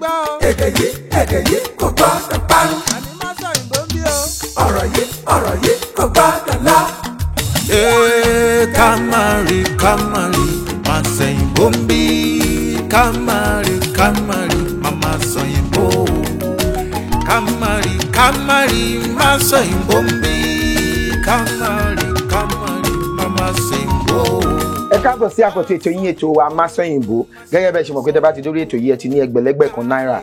gbọ́ o. Èdè yìí, èdè yìí kò gbọ́dọ̀ parun. Àní má sọ òyìnbó ń bí o. Ọ̀rọ̀ yìí, ọ̀rọ̀ yìí kò gbọ́dọ̀ lọ. Ee, ká má rí, ká má rí, má sẹ̀yìnbó ń bí. Ká má rí, ká má rí, má má sọ̀yìnbó. Ká má rí, ká má rí, má sọ̀yìnbó ń bí. Ká má rí, ká má rí, má má sẹ̀yìnbó. Ẹ káàbọ̀ sí àkọ́tún ètò yín, ètò wa Masọ̀yìnbó. Gẹ́gẹ́ bẹ́ẹ̀ ṣe mọ̀ pé tẹ́ bá ti dórí ètò yìí, ẹ ti ní ẹgbẹ̀lẹ́gbẹ̀ kan náírà.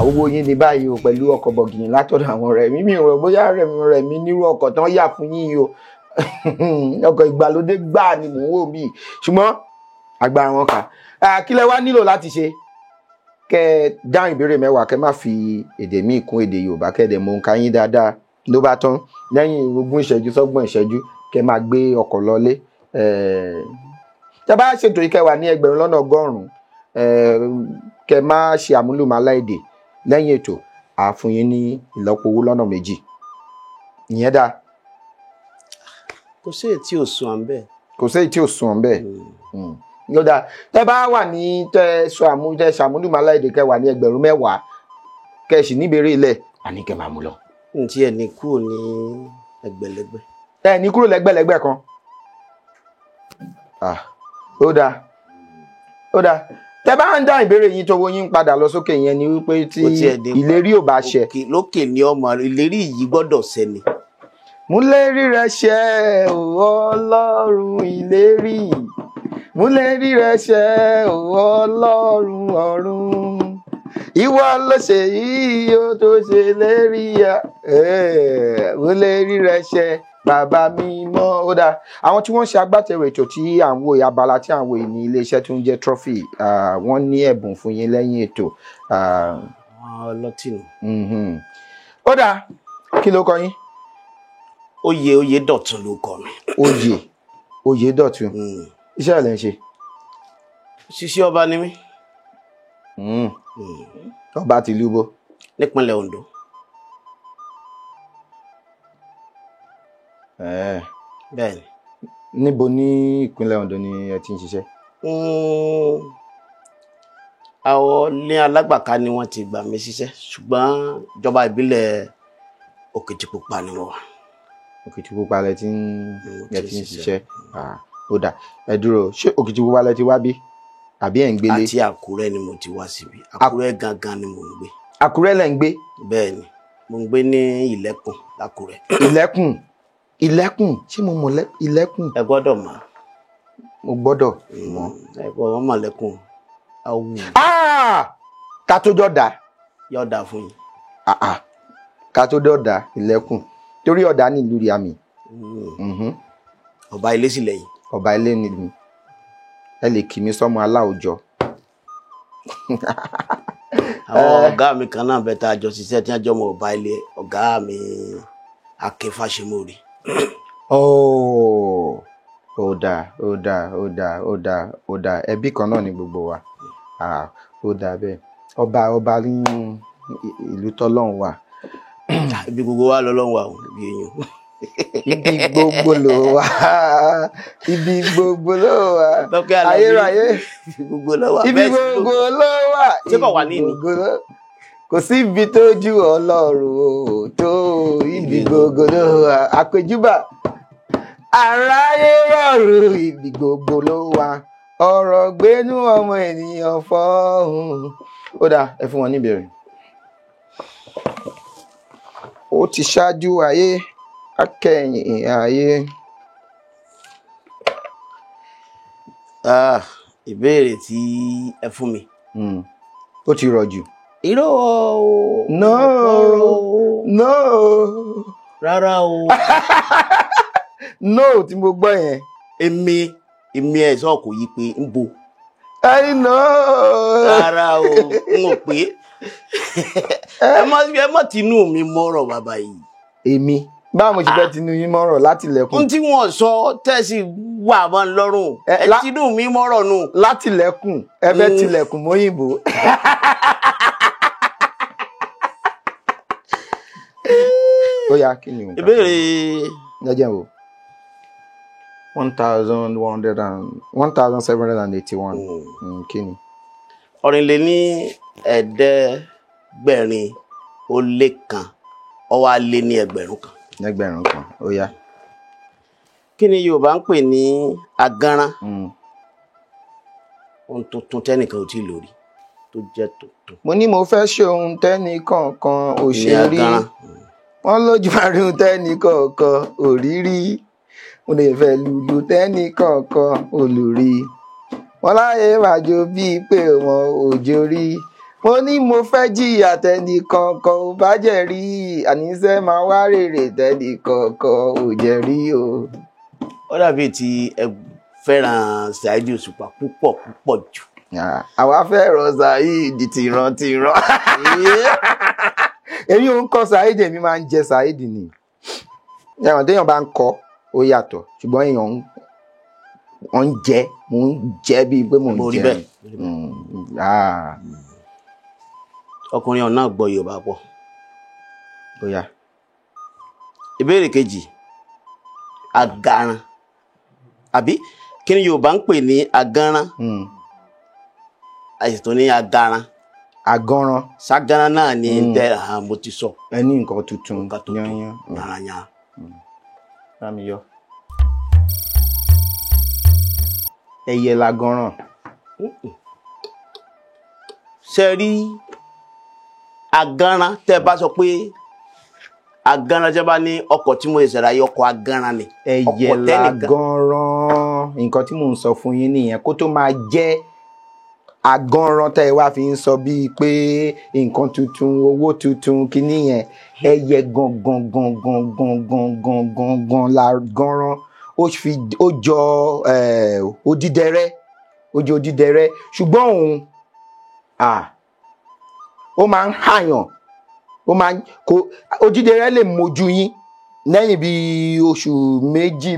Owó yín ní báyìí o, pẹ̀lú ọkọ̀ bọ̀gìnì látọ̀dọ̀ àwọn ọ̀rẹ́ mi. Mi ò rò bóyá ọ̀rẹ́ mi nírú ọkọ̀ tán yà fún yín o. Ọkọ̀ ìgbàlódé gbáà ni mò ń wò mí, ṣùgbọ́n agbára wọn kà. Kí lẹ wá nílò láti ṣe? Kẹ́ ẹ dáhùn ìbéèrè 10, kẹ́ má fi èdè míì kún èdè Yorùbá, kẹ́ ẹ dẹ̀ mọ òǹkà yín dáadáa, ló bá tán. Lẹ́yìn 20 ìṣẹ́jú sọ́gbọ̀n ìṣẹ́jú, kẹ́ máa gbé ọkọ̀ lọlé. Tẹ́ bá ṣètò yìí, kẹ́ wà ní 1,100,000. Kẹ́ má ṣe àmúlùmálà èdè. Lẹ́yìn ètò, a fún yín ní ìlọ́po owó lọ́nà 2. Ìyẹn dáa. Kò sí èyí tí ò sùn à ń bẹ̀. Kò sí èyí tí ò sùn à ń bẹ̀. Yóò dáa. Tẹ́ bá wà ní tẹ́ sọ àmú tẹ́ ṣàmúlùmálà èdè, kẹ́ wà ní 10,000, kẹ́ sì níbèrè ilẹ̀, àní kẹ́ máa mú lọ. Ntí ẹ ní kúrò ní ẹgbẹ̀lẹ́gbẹ̀. Ẹ ní kúrò lẹ́gbẹ̀lẹ́gbẹ̀ kan. Ó dáa, ó dáa. Tẹ́ bá ń dá ìbéèrè yín, tówó yín padà lọ sókè, yẹn ni wípé tí ìlérí ò bá ṣẹ. Lókè ni ọmọ ìlérí yìí gbọ́dọ̀ ṣẹ ni. Múlérí rẹ ṣẹ o Ọlọ́run ìlérí, múlérí rẹ ṣẹ o Ọlọ́run ọ̀run, ìwọ ló ṣe yìí ó tó ṣe lérí ya, múlérí rẹ ṣẹ bàbá mi mọ́. Ó dáa. Àwọn tí wọ́n ṣe agbátẹrù ètò tí à ń wò, abala tí à ń wò ní iléeṣẹ́ tó ń jẹ́ Trophy, wọ́n ní ẹ̀bùn fún yín lẹ́yìn ètò. Ọlọ́tì nù. Ó dáa, kí ló kọ yín? Oyè Oyèdọ̀tun ló kọ mi. Oyè Oyèdọ̀tun. Iṣẹ́ ẹ̀ lẹ́ ń ṣe? Ṣiṣẹ́ ọba ni mí. Ọba tìlú bo? Nípínlẹ̀ Ondo. Bẹ́ẹ̀ni. Níbo ní ìpínlẹ̀ Ondo ni ẹ ti ń ṣiṣẹ́? Àwọn ní Alágbàká ni wọ́n ti gbà mí ṣiṣẹ́, ṣùgbọ́n ìjọba ìbílẹ̀ Òkìtìpupa ni wọ́n wà. Òkìtìpupa lẹ ti ń ṣiṣẹ́. Ó dà, ẹ dúró, ṣé Òkìtìpupa lẹ ti wá bí? Àbí ẹ̀ ń gbélé? Àti Àkúrẹ́ ni mo ti wá síbi. Àkúrẹ́ gangan ni mo ń gbé. Àkúrẹ́ lẹ ń gbé? Bẹ́ẹ̀ni, mo ń gbé ní Ìlẹ́kùn l'Àkúrẹ́. Ìlẹ́kùn. Ìlẹ́kùn, ṣé mo mọ̀ Ìlẹ́kùn? Ẹ gbọ́dọ̀ mọ̀. Mo gbọ́dọ̀ mọ̀. Ẹ gbọ́dọ̀ mọ̀ lẹ́kùn. Ká tó dọ̀dà. Yọ̀dà fún yín. Ká tó dọ̀dà Ìlẹ́kùn. Torí ọ̀dà ní ìlú rí àmì. Ọba ilé sì lẹ́yìn. Ọba ilé ni ẹ lè kì mí sọ́mọ aláòjọ. Àwọn ọ̀gá mi kan náà bẹ tá a jọ ṣiṣẹ́ tí wọ́n jọ mọ ọba ilé, ọ̀gá mi Akin Fáṣemórì. Ó dáa, ó dáa, ó dáa, ó dáa, ó dáa. Ẹbí kan náà ni gbogbo wa. Ó dáa bẹ́ẹ̀. Ọba ọba ní ìlú tọ́lọ́run wà. Ibi gbogbo wa lọ́lọ́run wà o, ibi èèyàn. Ibi gbogbo ló wà. Ibi gbogbo ló wà. Ayérayé. Ibi gbogbo ló wà. Ibi gbogbo ló wà. Ṣé kò wà ní ìní? Kò sí ibi tó ju Ọlọ́run o tó, ibi gbogbo ló wà. Àpèjúbà. Aráyé rọrùn, ibi gbogbo ló wà. Ọ̀rọ̀ gbénú ọmọ ènìyàn fọ́hùn. Ó dáa, ẹ fún wọn ní ìbéèrè. Ó ti ṣáájú ayé, akẹ́yìn ayé. Ìbéèrè tí ẹ fún mi. Ó ti rọ̀ jù. Irọ́ o. No. No. Rárá o. No tí mo gbọ́ yẹn. Èmi ẹ̀ sọ kò yí pé ń bo. I know. Rárá o, n ò pé. Ẹ má tinú mi mọ́rọ̀ bàbá yìí. Èmi báwo mo ṣe fẹ́ tinú yín mọ́rọ̀ láti lẹ́kùn. Ohun tí wọ́n sọ tẹ̀sí wà mọ́ lọ́rùn. Ẹ tinú mi mọ́rọ̀ nù. Láti lẹ́kùn, ẹ fẹ́ tilẹ̀kùn mọ́yìnbó. Ó yá, kí ni òǹkà? Ìbéèrè. Jẹ́jẹ́ o. 1,100 and 1,781. Kí ni? 781, ó wá lé ní 1,000. 1,000, ó yá. Kí ni Yorùbá ń pè ní agánrán? Ohun tuntun tẹ́nìkan ò tí ì lórí tó jẹ́ tuntun. Mo ní mo fẹ́ ṣe ohun tẹ́nìkankan ò ṣe rí. Wọ́n lójú àrùn tẹ́nìkankan ò rí rí. Mo lè fẹ́ lùlù tẹ́nìkankan ò lù rí. Wọ́n láyé màjò bíi pé wọn ò jó rí. Mo ní mo fẹ́ jìyà tẹ́nìkankan ò bá jẹ́ rí. Àníṣe máa wá rèrè tẹ́nìkankan ò jẹ́ rí o. Ó dàbí ti ẹ fẹ́ràn Saheed Òṣùpá púpọ̀ púpọ̀ jù. Àwa fẹ́ràn Saheed tìrantìran. Èmi ò ń kọ Saheed, èmi máa ń jẹ Saheed ni. Ẹ̀wọ̀n téèyàn bá ń kọ ó yàtọ̀, ṣùgbọ́n èèyàn ń jẹ, mò ń jẹ bíi pé mò ń jẹ. Ọkùnrin ọ̀nà gbọ́ Yorùbá pọ̀. Ó yá. Ìbéèrè kejì, agaran. Àbí kí ni Yorùbá ń pè ní agánrán? Àìsàn tó ní agaran. Agánrán. Ságánrán náà ni tẹ mo ti sọ. Ẹ ní nǹkan tuntun. Nǹkan tuntun. Yányán. Bá mi yọ. Ẹyẹ lagánràn. Ṣe rí agánrán tẹ bá sọ pé agánrán tẹ bá ní ọkọ̀ tí mo ṣẹ̀ṣẹ̀ ra yìí, ọkọ̀ agánrán ni. Ẹyẹ lagánrán. Nǹkan tí mò ń sọ fún yín nìyẹn, kó tó máa jẹ́ agánrán tẹ́ ẹ wá fi ń sọ bíi pé nǹkan tuntun, owó tuntun kíní yẹn. Ẹyẹ gangan gangan gangan gangan gan lagánrán. Ó jọ odídẹrẹ́, ó jọ odídẹrẹ́, ṣùgbọ́n òun ó máa ń hàyàn, ó máa ń kó odídẹrẹ́ lè mojú yín lẹ́yìn bíi oṣù méjì,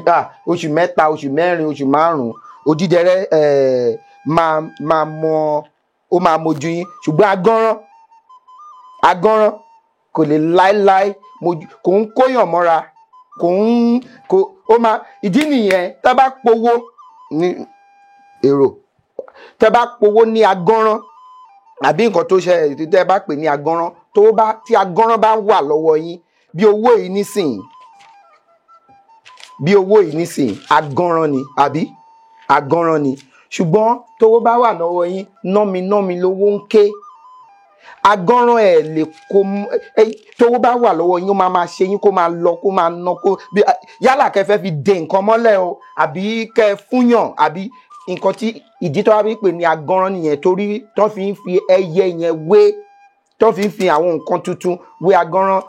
oṣù mẹ́ta, oṣù mẹ́rin, oṣù márùn-ún. Odídẹrẹ́ máa mọ, ó máa mojú yín, ṣùgbọ́n agánrán, agánrán kò lè láéláé mojú, kò ń kóyàn mọ́ra, kò ń kò ó máa. Ìdí nìyẹn tá bá powó ní èrò, tá bá powó ní agánrán àbí nǹkan tó ṣe tẹ́ bá pè ní agánrán, tó bá tí agánrán bá wà lọ́wọ́ yín bí owó yìí nísìnyí, bí owó yìí nísìnyí, agánrán ni, àbí agánrán ni. Ṣùgbọ́n tówó bá wà lọ́wọ́ yín, nọ́mi nọ́mi lówó ń ké. Agánrán ẹ̀ lè kó tówó bá wà lọ́wọ́ yín, ó máa máa ṣe yín kó máa lọ, kó máa ná, kó yálà kẹ́ fẹ́ fi de nǹkan mọ́lẹ̀ o, àbí kẹ́ fúnyàn, àbí nǹkan tí ìdí tó wá fi pè ní agánrán nìyẹn, torí tó fi ń fi ẹyẹ yẹn wé, tó fi ń fi àwọn nǹkan tuntun wé agánrán.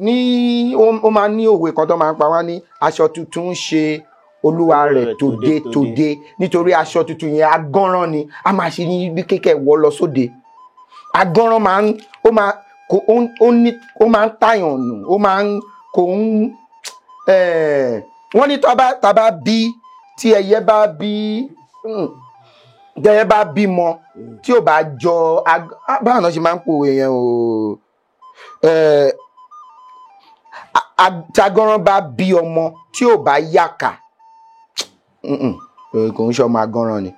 Ní ó máa ní òwe kan tó máa ń pa wá ní aṣọ tuntun ń ṣe olúwa rẹ̀ tòde tòde, nítorí aṣọ tuntun yẹn agánrán ni, a máa ṣe ní bí kékẹ́ wọ́ lọ sóde. Agánrán máa ń ó máa kò ó ní ó máa ń tàyàn nù, ó máa ń kò ń wọ́n ní tá bá bí tí ẹyẹ bá bí tẹyẹ bá bímọ tí ò bá jọ báwọn náà ṣe máa ń pòwe yẹn o, tagánrán bá bí ọmọ tí ò bá yàkà, kò ń ṣe ọmọ agánrán ni.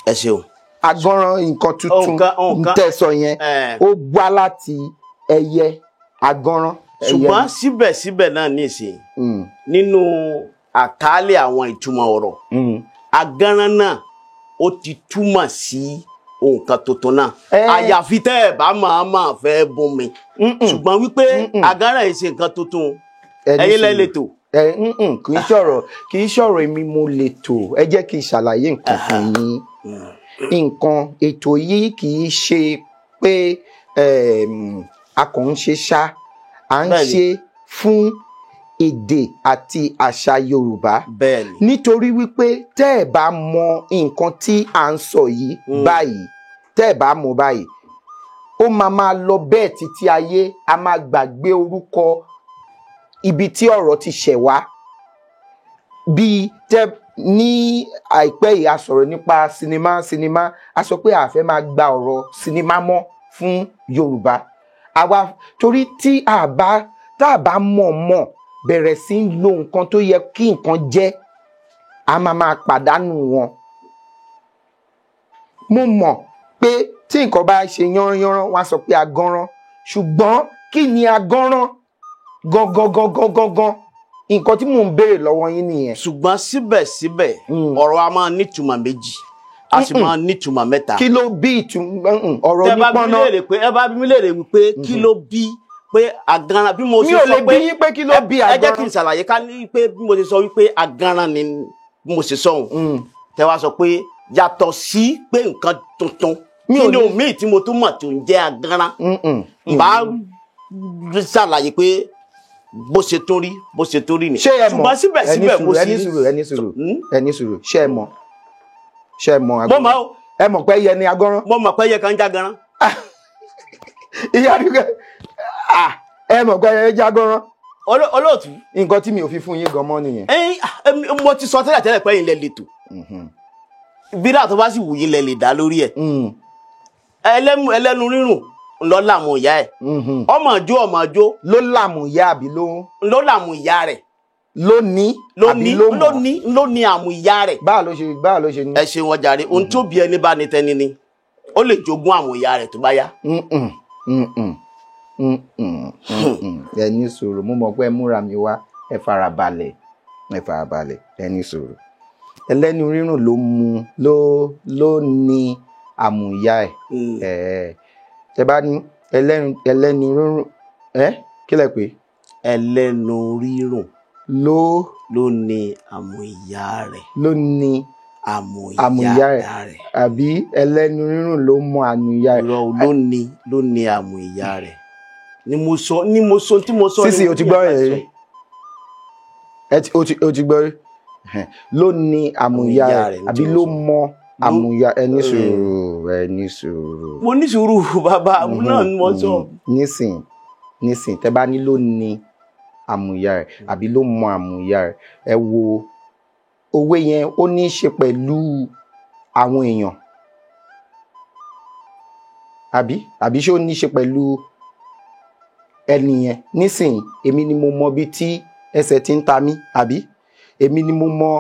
Ẹ ṣeun. Agánrán nǹkan tuntun tẹ̀sọ̀ yẹn ó wá láti ẹyẹ agánrán. Ṣùgbọ́n síbẹ̀síbẹ̀ náà nísìnyí nínú àkálẹ̀ àwọn ìtumọ̀ ọ̀rọ̀ agánrán náà ó ti túmọ̀ sí nǹkan tuntun náà, àyàfi tẹ́ ẹ̀ bá máa fẹ́ bún mi. Ṣùgbọ́n wípé agánrán yìí ṣe nǹkan tuntun, ẹ̀yin lẹ lè tò. Kì í ṣọ̀rọ̀ èmi mo lè tò. Ẹ jẹ́ kí n ṣàlàyé nǹkan fún yín. Nǹkan ètò yìí kì í ṣe pé a kàn ń ṣe ṣá, à ń ṣe fún èdè àti àṣà Yorùbá. Nítorí wípé tẹ́ ẹ̀ bá mọ nǹkan tí à ń sọ yìí báyìí, tẹ́ ẹ̀ bá mọ̀ báyìí, ó máa máa lọ bẹ́ẹ̀ títí ayé, a máa gbàgbé orúkọ ibi tí ọ̀rọ̀ ti ṣẹ̀ wá. Bí tẹ́ ní àìpẹ́ yìí a sọ̀rọ̀ nípa sinimá, a sọ pé a fẹ́ máa gba ọ̀rọ̀ sinimá mọ́ fún Yorùbá. Àwa torí tí a bá mọ̀ mọ̀ bẹ̀rẹ̀ sí ń lo nǹkan tó yẹ kí nǹkan jẹ́, a máa máa pàdánù wọn. Mo mọ̀ Pé tí nǹkan bá ṣe yánranyánran wọ́n á sọ pé agánran, ṣùgbọ́n kí ni agánran gangan gangan gangan? Nǹkan tí mò ń béèrè lọ́wọ́ yín nìyẹn. Ṣùgbọ́n síbẹ̀síbẹ̀ ọ̀rọ̀ a máa nítumọ̀ méjì, a sì máa nítumọ̀ mẹ́ta. Kí ló bí ìtumọ̀ ọ̀rọ̀ onípọ́nná? Ẹ bá bí mi léèrè wípé kí ló bí pé agánran, bí mo ṣe sọ pé mi ò lè bí yín pé kí ló bí agánran. Ẹ jẹ́ kí n ṣàlàyé ká ní pé bí mo ṣe sọ wípé agánran ni bí mo ṣe sọ òun, tẹ wá sọ pé yàtọ̀ sí pé nǹkan tuntun, kí ni omi tí mo tún mọ̀ tó ń jẹ́ agánran? N bá ṣàlàyé pé bó ṣe tó rí, bó ṣe tó rí ni. Ṣùgbọ́n síbẹ̀síbẹ̀ mo ṣe ẹni sùúrù ẹni sùúrù, ṣé ẹ mọ̀? Ṣé ẹ mọ̀ agánran? Mo mọ̀ o. Ẹ mọ̀ pé ẹyẹ ni agánran? Mo mọ̀ pé ẹyẹ kan já garan. Ìyá àdúgbò, ẹ mọ̀ pé ẹyẹ já garan. Olóòtú. Nǹkan tí mi ò fi fún yín gan mọ́ nìyẹn. Mo ti sọ tẹ́lẹ̀ tẹ́lẹ̀ pé yín lẹ lè tò. Bírà tó bá sì wù yín lẹ lè dá lórí ẹ̀. Ẹlẹ́nu rírùn ló làmù ìyá ẹ̀. Ọmọ àjò ọmọ àjò. Ló làmù ìyá àbí ló? Ló làmù ìyá rẹ̀. Ló ní àbí ló mọ̀? Ló ní àmù ìyá rẹ̀. Báà ló ṣe ní. Ẹ ṣe wọn jàre, ohun tó bí ẹni bá ní tẹni ni ó lè jogún àmù ìyá rẹ̀ tó bá yá. Ẹ ní sùúrù, mo mọ̀ pé ẹ múra mi wá, ẹ farabalẹ̀, ẹ farabalẹ̀, ẹ ní sùúrù. Ẹlẹ́nu rírùn ló mú ló ní àmù ìyá ẹ̀. Tẹ bá ní ẹlẹ́nu rírùn, ẹ kí lẹ pé? Ẹlẹ́nu rírùn ló ní àmù ìyá rẹ̀. Ló ní àmù ìyá rẹ̀. Àbí ẹlẹ́nu rírùn ló mọ àmù ìyá rẹ̀. Ló ní àmù ìyá rẹ̀. Ni mo sọ tí mo sọ. Sísì o ti gbọ́ rẹ̀ rí. O ti gbọ́ rí. Ló ní àmù ìyá rẹ̀ àbí ló mọ àmù ìyá? Ẹ ní sùúrù, ẹ ní sùúrù. Mo ní sùúrù bàbá náà ni mo sọ. Nísìn tẹ bá ní ló ní àmù ìyá rẹ̀ àbí ló mọ àmù ìyá rẹ̀, ẹ wo òwe yẹn, ó ní í ṣe pẹ̀lú àwọn èèyàn àbí ṣé ó ní í ṣe pẹ̀lú ẹni yẹn? Nísìn èmi ni mo mọ ibi tí ẹsẹ̀ ti ń ta mí, àbí èmi ni mo mọ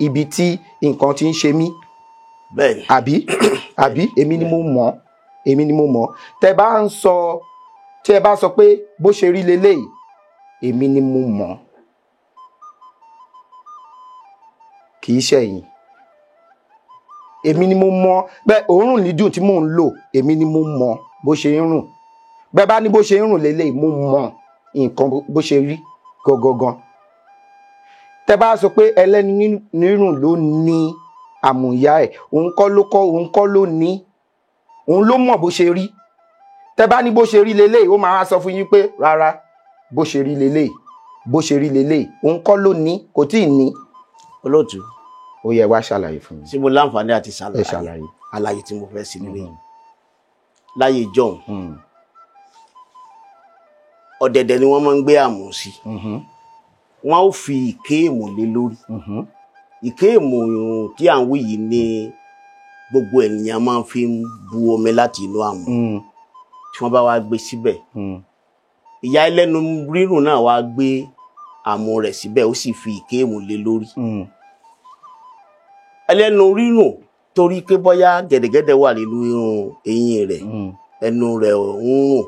ibi tí nǹkan ti ń ṣe mí, àbí èmi ni mo mọ̀, èmi ni mo mọ̀. Tẹ bá ń sọ, tí ẹ bá sọ pé bó ṣe rí leléyìí, èmi ni mo mọ̀, kì í ṣẹ̀yìn. Èmi ni mo mọ̀ bẹ́ẹ̀ òórùn lídùn tí mò ń lò, èmi ni mo mọ̀ bó ṣe ń rùn. Bẹ́ẹ̀ bá ní bó ṣe ń rùn leléyìí, mo mọ̀ nǹkan bó ṣe rí gangan. Tẹ bá sọ pé ẹlẹ́nu rírùn ló ní àmù ìyá ẹ̀, òun kọ́ ló kọ́, òun kọ́ ló ní, òun ló mọ̀ bó ṣe rí. Tẹ bá ní bó ṣe rí leléyìí, ó máa wá sọ fún yín pé rárá, bó ṣe rí leléyìí, bó ṣe rí leléyìí, òun kọ́ ló ní, kò tí ì ní. Olóòtú, ó yẹ wá ṣàlàyé fún mi. Ṣé mo láǹfààní àti ṣàlàyé àlàyé tí mo fẹ́ sí nílé láyé ìjọ́un? Ọ̀dẹ̀dẹ̀ ni wọ́n máa ń gbé àmù sí. Wọ́n ó fi ìkéèmù lé lórí. Ìkéèmù tí à ń wí yìí ni gbogbo ènìyàn máa ń fi bu omi láti inú àmù. Tí wọ́n bá wá gbé síbẹ̀, ìyá ẹlẹ́nu rírùn náà wá gbé àmù rẹ̀ síbẹ̀, ó sì fi ìkéèmù lé lórí. Ẹlẹ́nu rírùn torí pé bóyá gẹ̀dẹ̀gẹ̀dẹ̀ wà nínú irun eyín rẹ̀, ẹnu rẹ̀ ń rùn,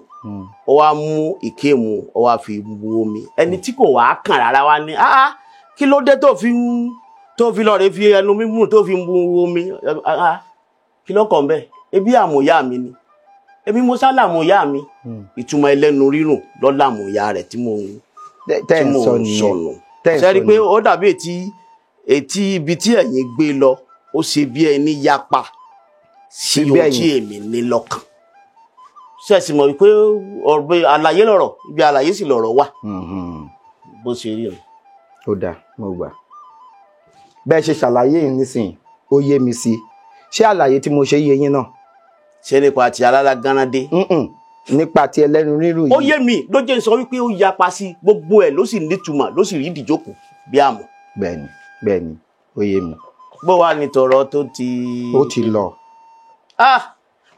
ó wá mú ìkéèmù, ó wá fi bu omi. Ẹni tí kò wá kàn rárá wá ní, kí ló dé tó fi lọ́ọ̀rẹ́ fi ẹnu mímú tó fi bu omi? Kí ló kàn bẹ́ẹ̀? Ebi àmù ìyá mi ni, ebi mo sá làmù ìyá mi. Ìtumọ̀ ẹlẹ́nu rírùn ló làmù ìyá rẹ̀ tí mo sọnù. Ṣe rí i pé ó dàbí etí ibi tí ẹ̀yin gbé lọ, ó ṣe bí ẹni yapa sí ohun tí èmi ní lọ́kàn. Ṣe sì mọ̀ wípé ọ̀rọ̀ àlàyé lọ̀rọ̀, ibi àlàyé sì lọ̀rọ̀ wà. Bó ṣe rí o. Ó dáa, mo gbà. Bẹ́ẹ̀ ṣe ṣàlàyé yìí nísìnyí, ó yé mi sí. Ṣé àlàyé tí mo ṣe yé yín náà? Ṣé nípa ti alálágánádé? Nípa ti ẹlẹ́nu rírùn yìí. Ó yé mi, ló jẹ́ sọ wípé ó yapa sí gbogbo ẹ̀, ló sì nítumọ̀, ló sì rí ìdíjókòó bí àmọ́. Bẹ́ẹ̀ni, bẹ́ẹ̀ni, ó yé mi. Bó wà ní tọrọ tó ti. Ó ti lọ.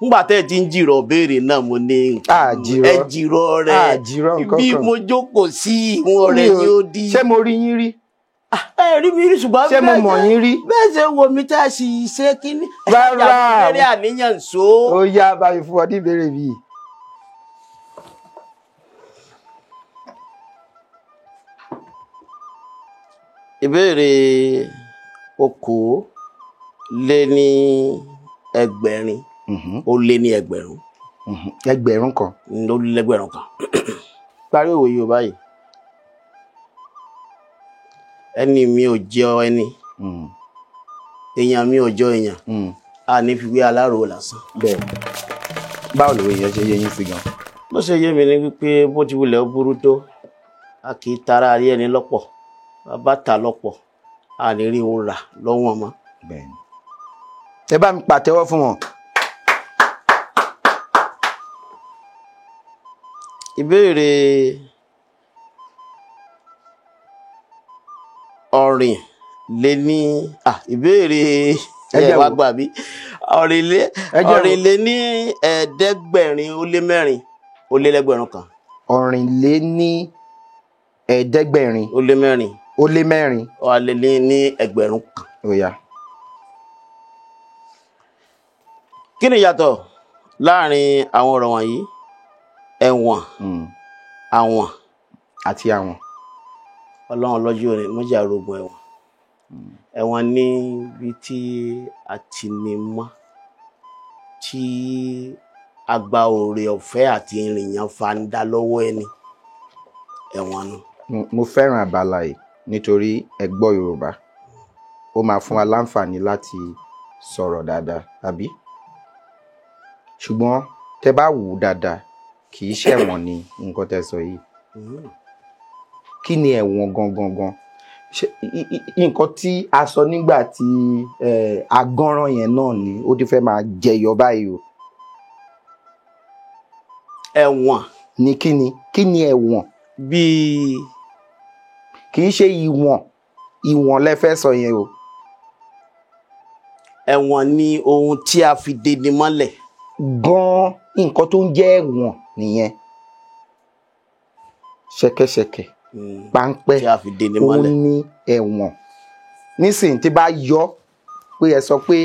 Ngbà tẹ́ ẹ ti ń jìrọ̀ béèrè náà, mo ní ẹ jìrọ̀ rẹ̀ bí mo jókòó sí ìwọ̀n rẹ̀ ni ó di. Ṣé mo rí yín rí? Ẹ rí mi rí ṣùgbọ́n Ṣé mo mọ̀ yín rí? Bẹ́ẹ̀ ṣe wo mi tá a sì ṣe kínní. Rárá. Ẹ̀yà àníyàn so. Ó yá, bá mi fún ọ ní ìbéèrè mi. Ìbéèrè 2600. Ó lé ní ẹgbẹ̀rún. 1000 kan. Ó lé lẹ́gbẹ̀rún kan. Parí òwe Yorùbá yìí. Ẹni mi ò jọ ẹni. Èèyàn mi ò jọ èèyàn. A ní fi wé alárò lásán. Bẹ́ẹ̀. Báwo lòwe yẹn ṣe yé yín sí gan? Bó ṣe yé mi ni wípé bó ti wulẹ̀ ó burú tó, a kì í tara rí ẹni lọ́pọ̀. Bàbá ta lọ́pọ̀, a ní rí òun rà lọ́wọ́ ọmọ. Bẹ́ẹ̀ni. Ẹ bá mi pàtẹ́wọ́ fún wọn. Ìbéèrè 24 ìbéèrè ẹ wá gbà mí 784 ó lé 1,000. 784 ó lé 4. Ó lé 4. Ó lé ní 1,000. Ó yá. Kí ni ìyàtọ̀ láàrin àwọn ọ̀rọ̀ wọ̀nyí? Ẹ̀wọ̀n, àwọn àti àwọn. Ọlọ́run lọ́jọ́ rẹ̀ mọ́jà rogun ẹ̀wọ̀n. Ẹ̀wọ̀n ní ibi tí a ti ní mọ́, tí a gba oore ọ̀fẹ́ àti ìrìnyàn fanda lọ́wọ́ ẹni. Ẹ̀wọ̀n nu. Mo fẹ́ràn abala yìí nítorí ẹ gbọ́ Yorùbá. Ó máa fún wa láǹfààní láti sọ̀rọ̀ dáadáa, àbí? Ṣùgbọ́n tẹ bá wù ú dáadáa, kì í ṣẹ̀wọ̀n ni nǹkan tẹ sọ yìí. Kí ni ẹ̀wọ̀n gangan gan? Nǹkan tí a sọ nígbà tí agánran yẹn náà ni ó ti fẹ́ máa jẹyọ báyìí o. Ẹ̀wọ̀n ni kí ni? Kí ni ẹ̀wọ̀n? Bíi kì í ṣe ìwọ̀n, ìwọ̀n lẹ fẹ́ sọ yẹn o. Ẹ̀wọ̀n ni ohun tí a fi deni mọ́lẹ̀. Gan-an nǹkan tó ń jẹ́ ẹ̀wọ̀n nìyẹn. Ṣẹ̀kẹ̀ṣẹ̀kẹ̀, páńpẹ́, tí a fi deni mọ́lẹ̀. Òun ni ẹ̀wọ̀n. Nísìnyí tí bá yọ pé ẹ sọ pé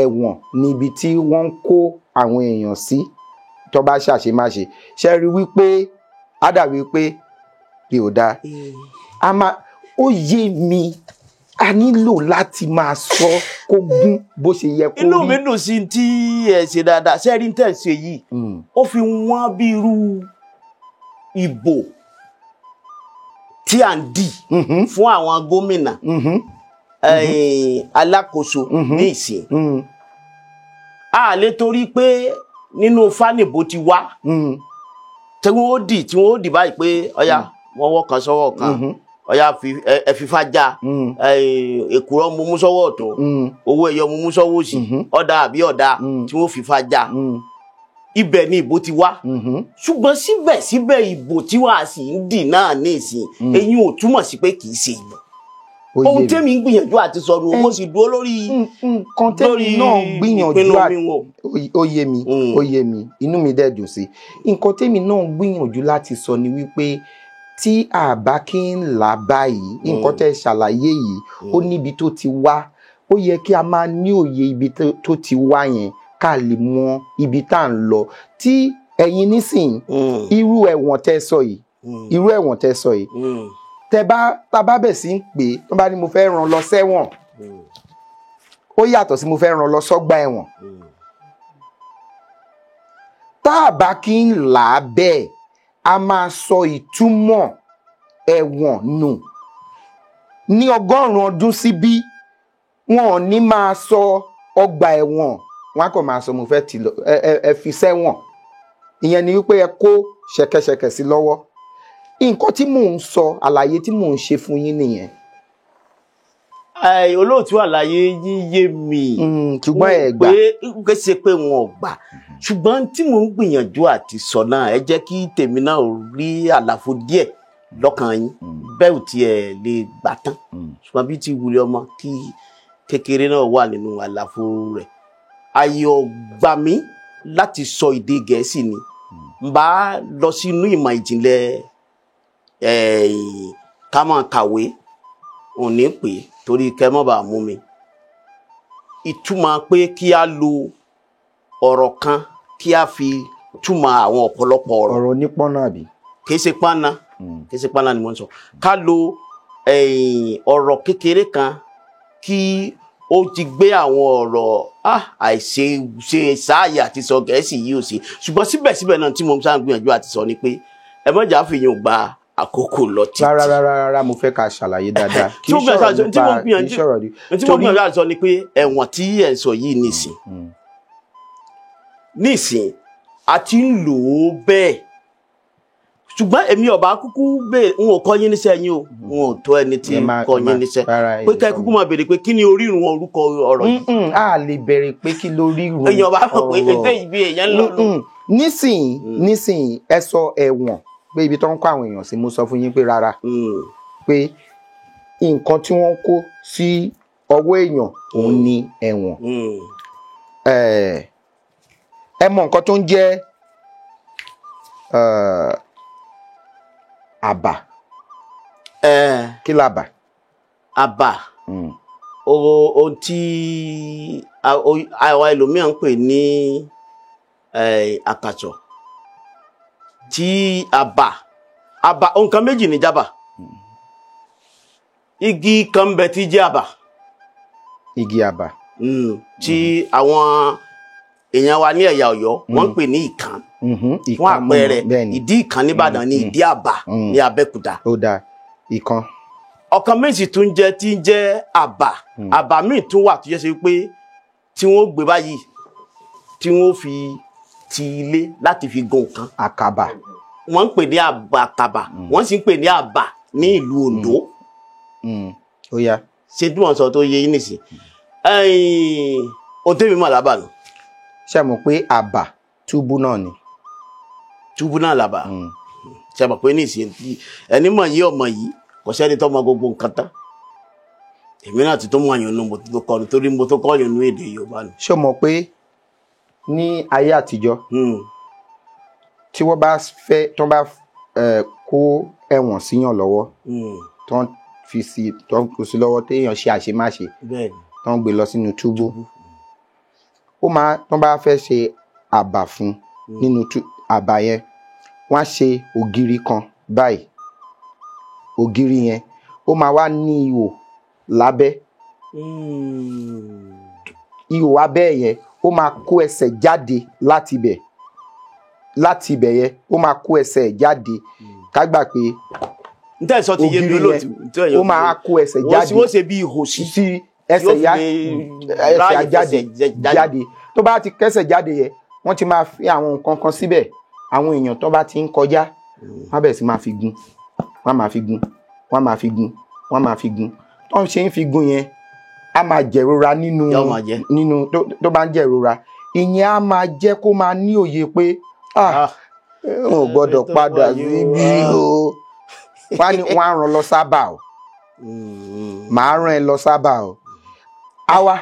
ẹ̀wọ̀n ni ibi tí wọ́n ń kó àwọn èèyàn sí tó bá ṣàṣemáṣe. Ṣé rí wípé á dàbí pé bí ò dáa. A máa ó yé mi, a nílò láti máa sọ kó gún bó ṣe yẹ kó rí. Inú mi dùn sí tí ẹ ṣe dáadáa. Ṣé rí tẹ̀ ṣe yìí? Ó fi wọ́n bí irú ìbò tí à ń dì fún àwọn gómìnà alákòóso ní ìsìn. A lè torí pé nínú fánìbò ti wá tí wọ́n ó dì tí wọ́n ó dì báyìí pé ọ̀yá wọ́n wọ́ kan sọ́wọ́ kan, ọ̀yá ẹ fífa já, èkùrọ́ mo mú sọ́wọ́ ọ̀tún, owó ẹyọ mo mú sọ́wọ́ òsì, ọ̀dà àbí ọ̀dà tí wọ́n fífa já. Ibẹ̀ ni ìbò ti wá. Ṣùgbọ́n síbẹ̀síbẹ̀ ìbò tí wàá sì ń dì náà ní ìsìn, eyín ò túmọ̀ sí pé kì í ṣe ìbò. Ohun tẹ́mi ń gbìyànjú àti sọ̀rọ̀, mo sì dúró lórí nǹkan tẹ́mi náà gbìyànjú àti ó yé mi, ó yé mi, inú mi dẹ̀ dùn sí. Nǹkan tẹ́mi náà gbìyànjú láti sọ ni wípé tí a bá kí ń là báyìí, nǹkan tẹ́ ṣàlàyé yìí ó níbi tó ti wá. Ó yẹ kí a máa ní òye ibi tó ti wá yẹn ká lè mọ ibi tá à ń lọ. Tí ẹ̀yin nísìnyí, irú ẹ̀wọ̀n tẹ́ sọ yìí, irú ẹ̀wọ̀n tẹ́ sọ yìí, tẹ́ bá tá bá bẹ̀ sí ń pè é, tó bá ní mo fẹ́ rán lọ sẹ́wọ̀n, ó yàtọ̀ sí mo fẹ́ rán lọ sọ́gbà ẹ̀wọ̀n. Tá a bá kí ń là á bẹ́ẹ̀, a máa sọ ìtumọ̀ ẹ̀wọ̀n nù. Ní 100 ọdún síbí, wọn ò ní máa sọ ọgbà ẹ̀wọ̀n, wọn á kàn máa sọ mo fẹ́ tì lọ ẹ fi sẹ́wọ̀n. Ìyẹn ni wípé ẹ kó ṣẹ̀kẹ̀ṣẹ̀kẹ̀ sí lọ́wọ́. Nǹkan tí mò ń sọ, àlàyé tí mò ń ṣe fún yín nìyẹn. Olóòtú, àlàyé yín yé mi. Ṣùgbọ́n ẹ gbà. Pé ṣe pé wọn ò gbà. Ṣùgbọ́n tí mò ń gbìyànjú àti sọ náà, ẹ jẹ́ kí tèmi náà rí àlàfo díẹ̀ lọ́kàn yín. Bẹ́ẹ̀ ò tiẹ̀ lè gbà tán. Ṣùgbọ́n bí ti wulẹ̀ ọmọ kí kékeré náà wà nínú àlàfo rẹ̀. Àyè ò gbà mí láti sọ èdè Gẹ̀ẹ́sì ni. N bá lọ sínú ìmọ̀ ìjìnlẹ̀ ká máa kàwé, Òun ní pè torí kẹ́ mọ́ bá mú mi. Ìtumọ̀ pé kí a lo ọ̀rọ̀ kan kí a fi túmọ̀ àwọn ọ̀pọ̀lọpọ̀ ọ̀rọ̀. Ọ̀rọ̀ onípọ́nà àbí? Kì í ṣe pánà, kì í ṣe pánà ni mo ń sọ. Ká lo ọ̀rọ̀ kékeré kan kí ó ti gbé àwọn ọ̀rọ̀ àìṣe ṣe sáàyè àti sọ Gẹ̀ẹ́sì yìí ò sí. Ṣùgbọ́n síbẹ̀síbẹ̀ náà tí mo ń gbìyànjú àti sọ ni pé ẹ má jà fìyàn gba àkókò lọ títí. Rárá rárá rárá, mo fẹ́ ká ṣàlàyé dáadáa. Kì í sọ̀rọ̀ nípa, kì í sọ̀rọ̀ ní. Tí mo gbìyànjú àti sọ ni pé ẹ̀wọ̀n tí ẹ̀ ń sọ yìí nìsín. Nísìn a ti ń lò ó bẹ́ẹ̀. Ṣùgbọ́n èmi ọba kúkú bẹ́ẹ̀ n ò kọ́ yín níṣẹ́ yín o, n ò tó ẹni tí kọ́ yín níṣẹ́. Pé ká kúkú máa béèrè pé kí ni orírun orúkọ ọ̀rọ̀ yìí. A lè béèrè pé kí lorírun ọ̀rọ̀. Èèyàn bá mọ̀ pé ètò ìbí èèyàn ń lò lò. Nísìnyí ẹ sọ ẹ̀wọ̀n pé ibi tó ń kó àwọn èèyàn sí, mo sọ fún yín pé rárá, pé nǹkan tí wọ́n kó sí ọwọ́ èèyàn òun ni ẹ̀wọ̀n. Ẹ mọ nǹkan tó ń jẹ́ àbà. Kí làbà? Àbà, ohun tí àwa ẹlòmíràn ń pè ní àkàsọ̀. Tí àbà, àbà nǹkan méjì ní jábà. Igi kan ń bẹ tí jẹ́ àbà. Igi àbà. Tí àwọn èèyàn wa ní ẹ̀yà Ọ̀yọ́ wọ́n ń pè ní ìkàn. Fún àpẹẹrẹ, ìdí ìkàn nìbàdàn ní ìdí àbà ní Abẹ́òkúta. Ó dáa, ìkàn. Ọ̀kan méjì tún jẹ́ tí ń jẹ́ àbà. Àbà míì tún wà tó jẹ́ sí pé tí wọ́n gbé báyìí tí wọ́n fi ti ilé láti fi gun nǹkan. Àkàbà. Wọ́n ń pè ní àbà àkàbà, wọ́n sì ń pè ní àbà ní ìlú Oǹdó. Ó yá. Ṣé tí wọ́n sọ tó yé yín nìsín? Ohun tẹ́mi mọ̀ lábà nù. Ṣé mọ̀ pé àbà túbú náà ni? Túbú náà làbà. Ṣé mọ̀ pé nìsín ẹni mọ̀ yìí ọmọ yìí kò sẹ́ni tó mọ gbogbo nǹkan tán. Èmi náà ti tó mọ̀ àyànnú mo tó kọ́ torí mo tó kọ́ àyànnú èdè Yorùbá nù. Ṣé mọ̀ pé ní ayé àtijọ́ tí wọ́n bá fẹ́ tó bá kó ẹ̀wọ̀n síyàn lọ́wọ́, tó ń fi sí tó ń kó sí lọ́wọ́ téèyàn ṣe àṣemáṣe, tó ń gbé lọ sínú túbú, ó máa tó bá fẹ́ ṣe àbà fún nínú àbà yẹn, wọ́n á ṣe ògiri kan báyìí. Ògiri yẹn ó máa wá ní ihò lábẹ́. Ihò abẹ́ yẹn ó máa kó ẹsẹ̀ jáde láti ibẹ̀, láti ibẹ̀ yẹn ó máa kó ẹsẹ̀ jáde. Ká gbà pé ògiri yẹn ó máa kó ẹsẹ̀ jáde, wọ́n ṣe bí ihò sí ẹsẹ̀ ya ẹsẹ̀ jáde. Tó bá ti kẹsẹ̀ jáde yẹn, wọ́n ti máa fi àwọn nǹkan kan síbẹ̀. Àwọn èèyàn tó bá ti ń kọjá, wọ́n bẹ̀rẹ̀ sí máa fi gun, wọ́n máa fi gun, wọ́n máa fi gun, wọ́n máa fi gun. Tó ń ṣe ń fi gun yẹn, a máa jẹ̀rora nínú nínú tó bá ń jẹ̀rora ìyẹn á máa jẹ́ kó máa ní òye pé n ò gbọ́dọ̀ padà síbí o. Wọ́n á rán lọ sábà o, màá rán ẹ lọ sábà o. Àwa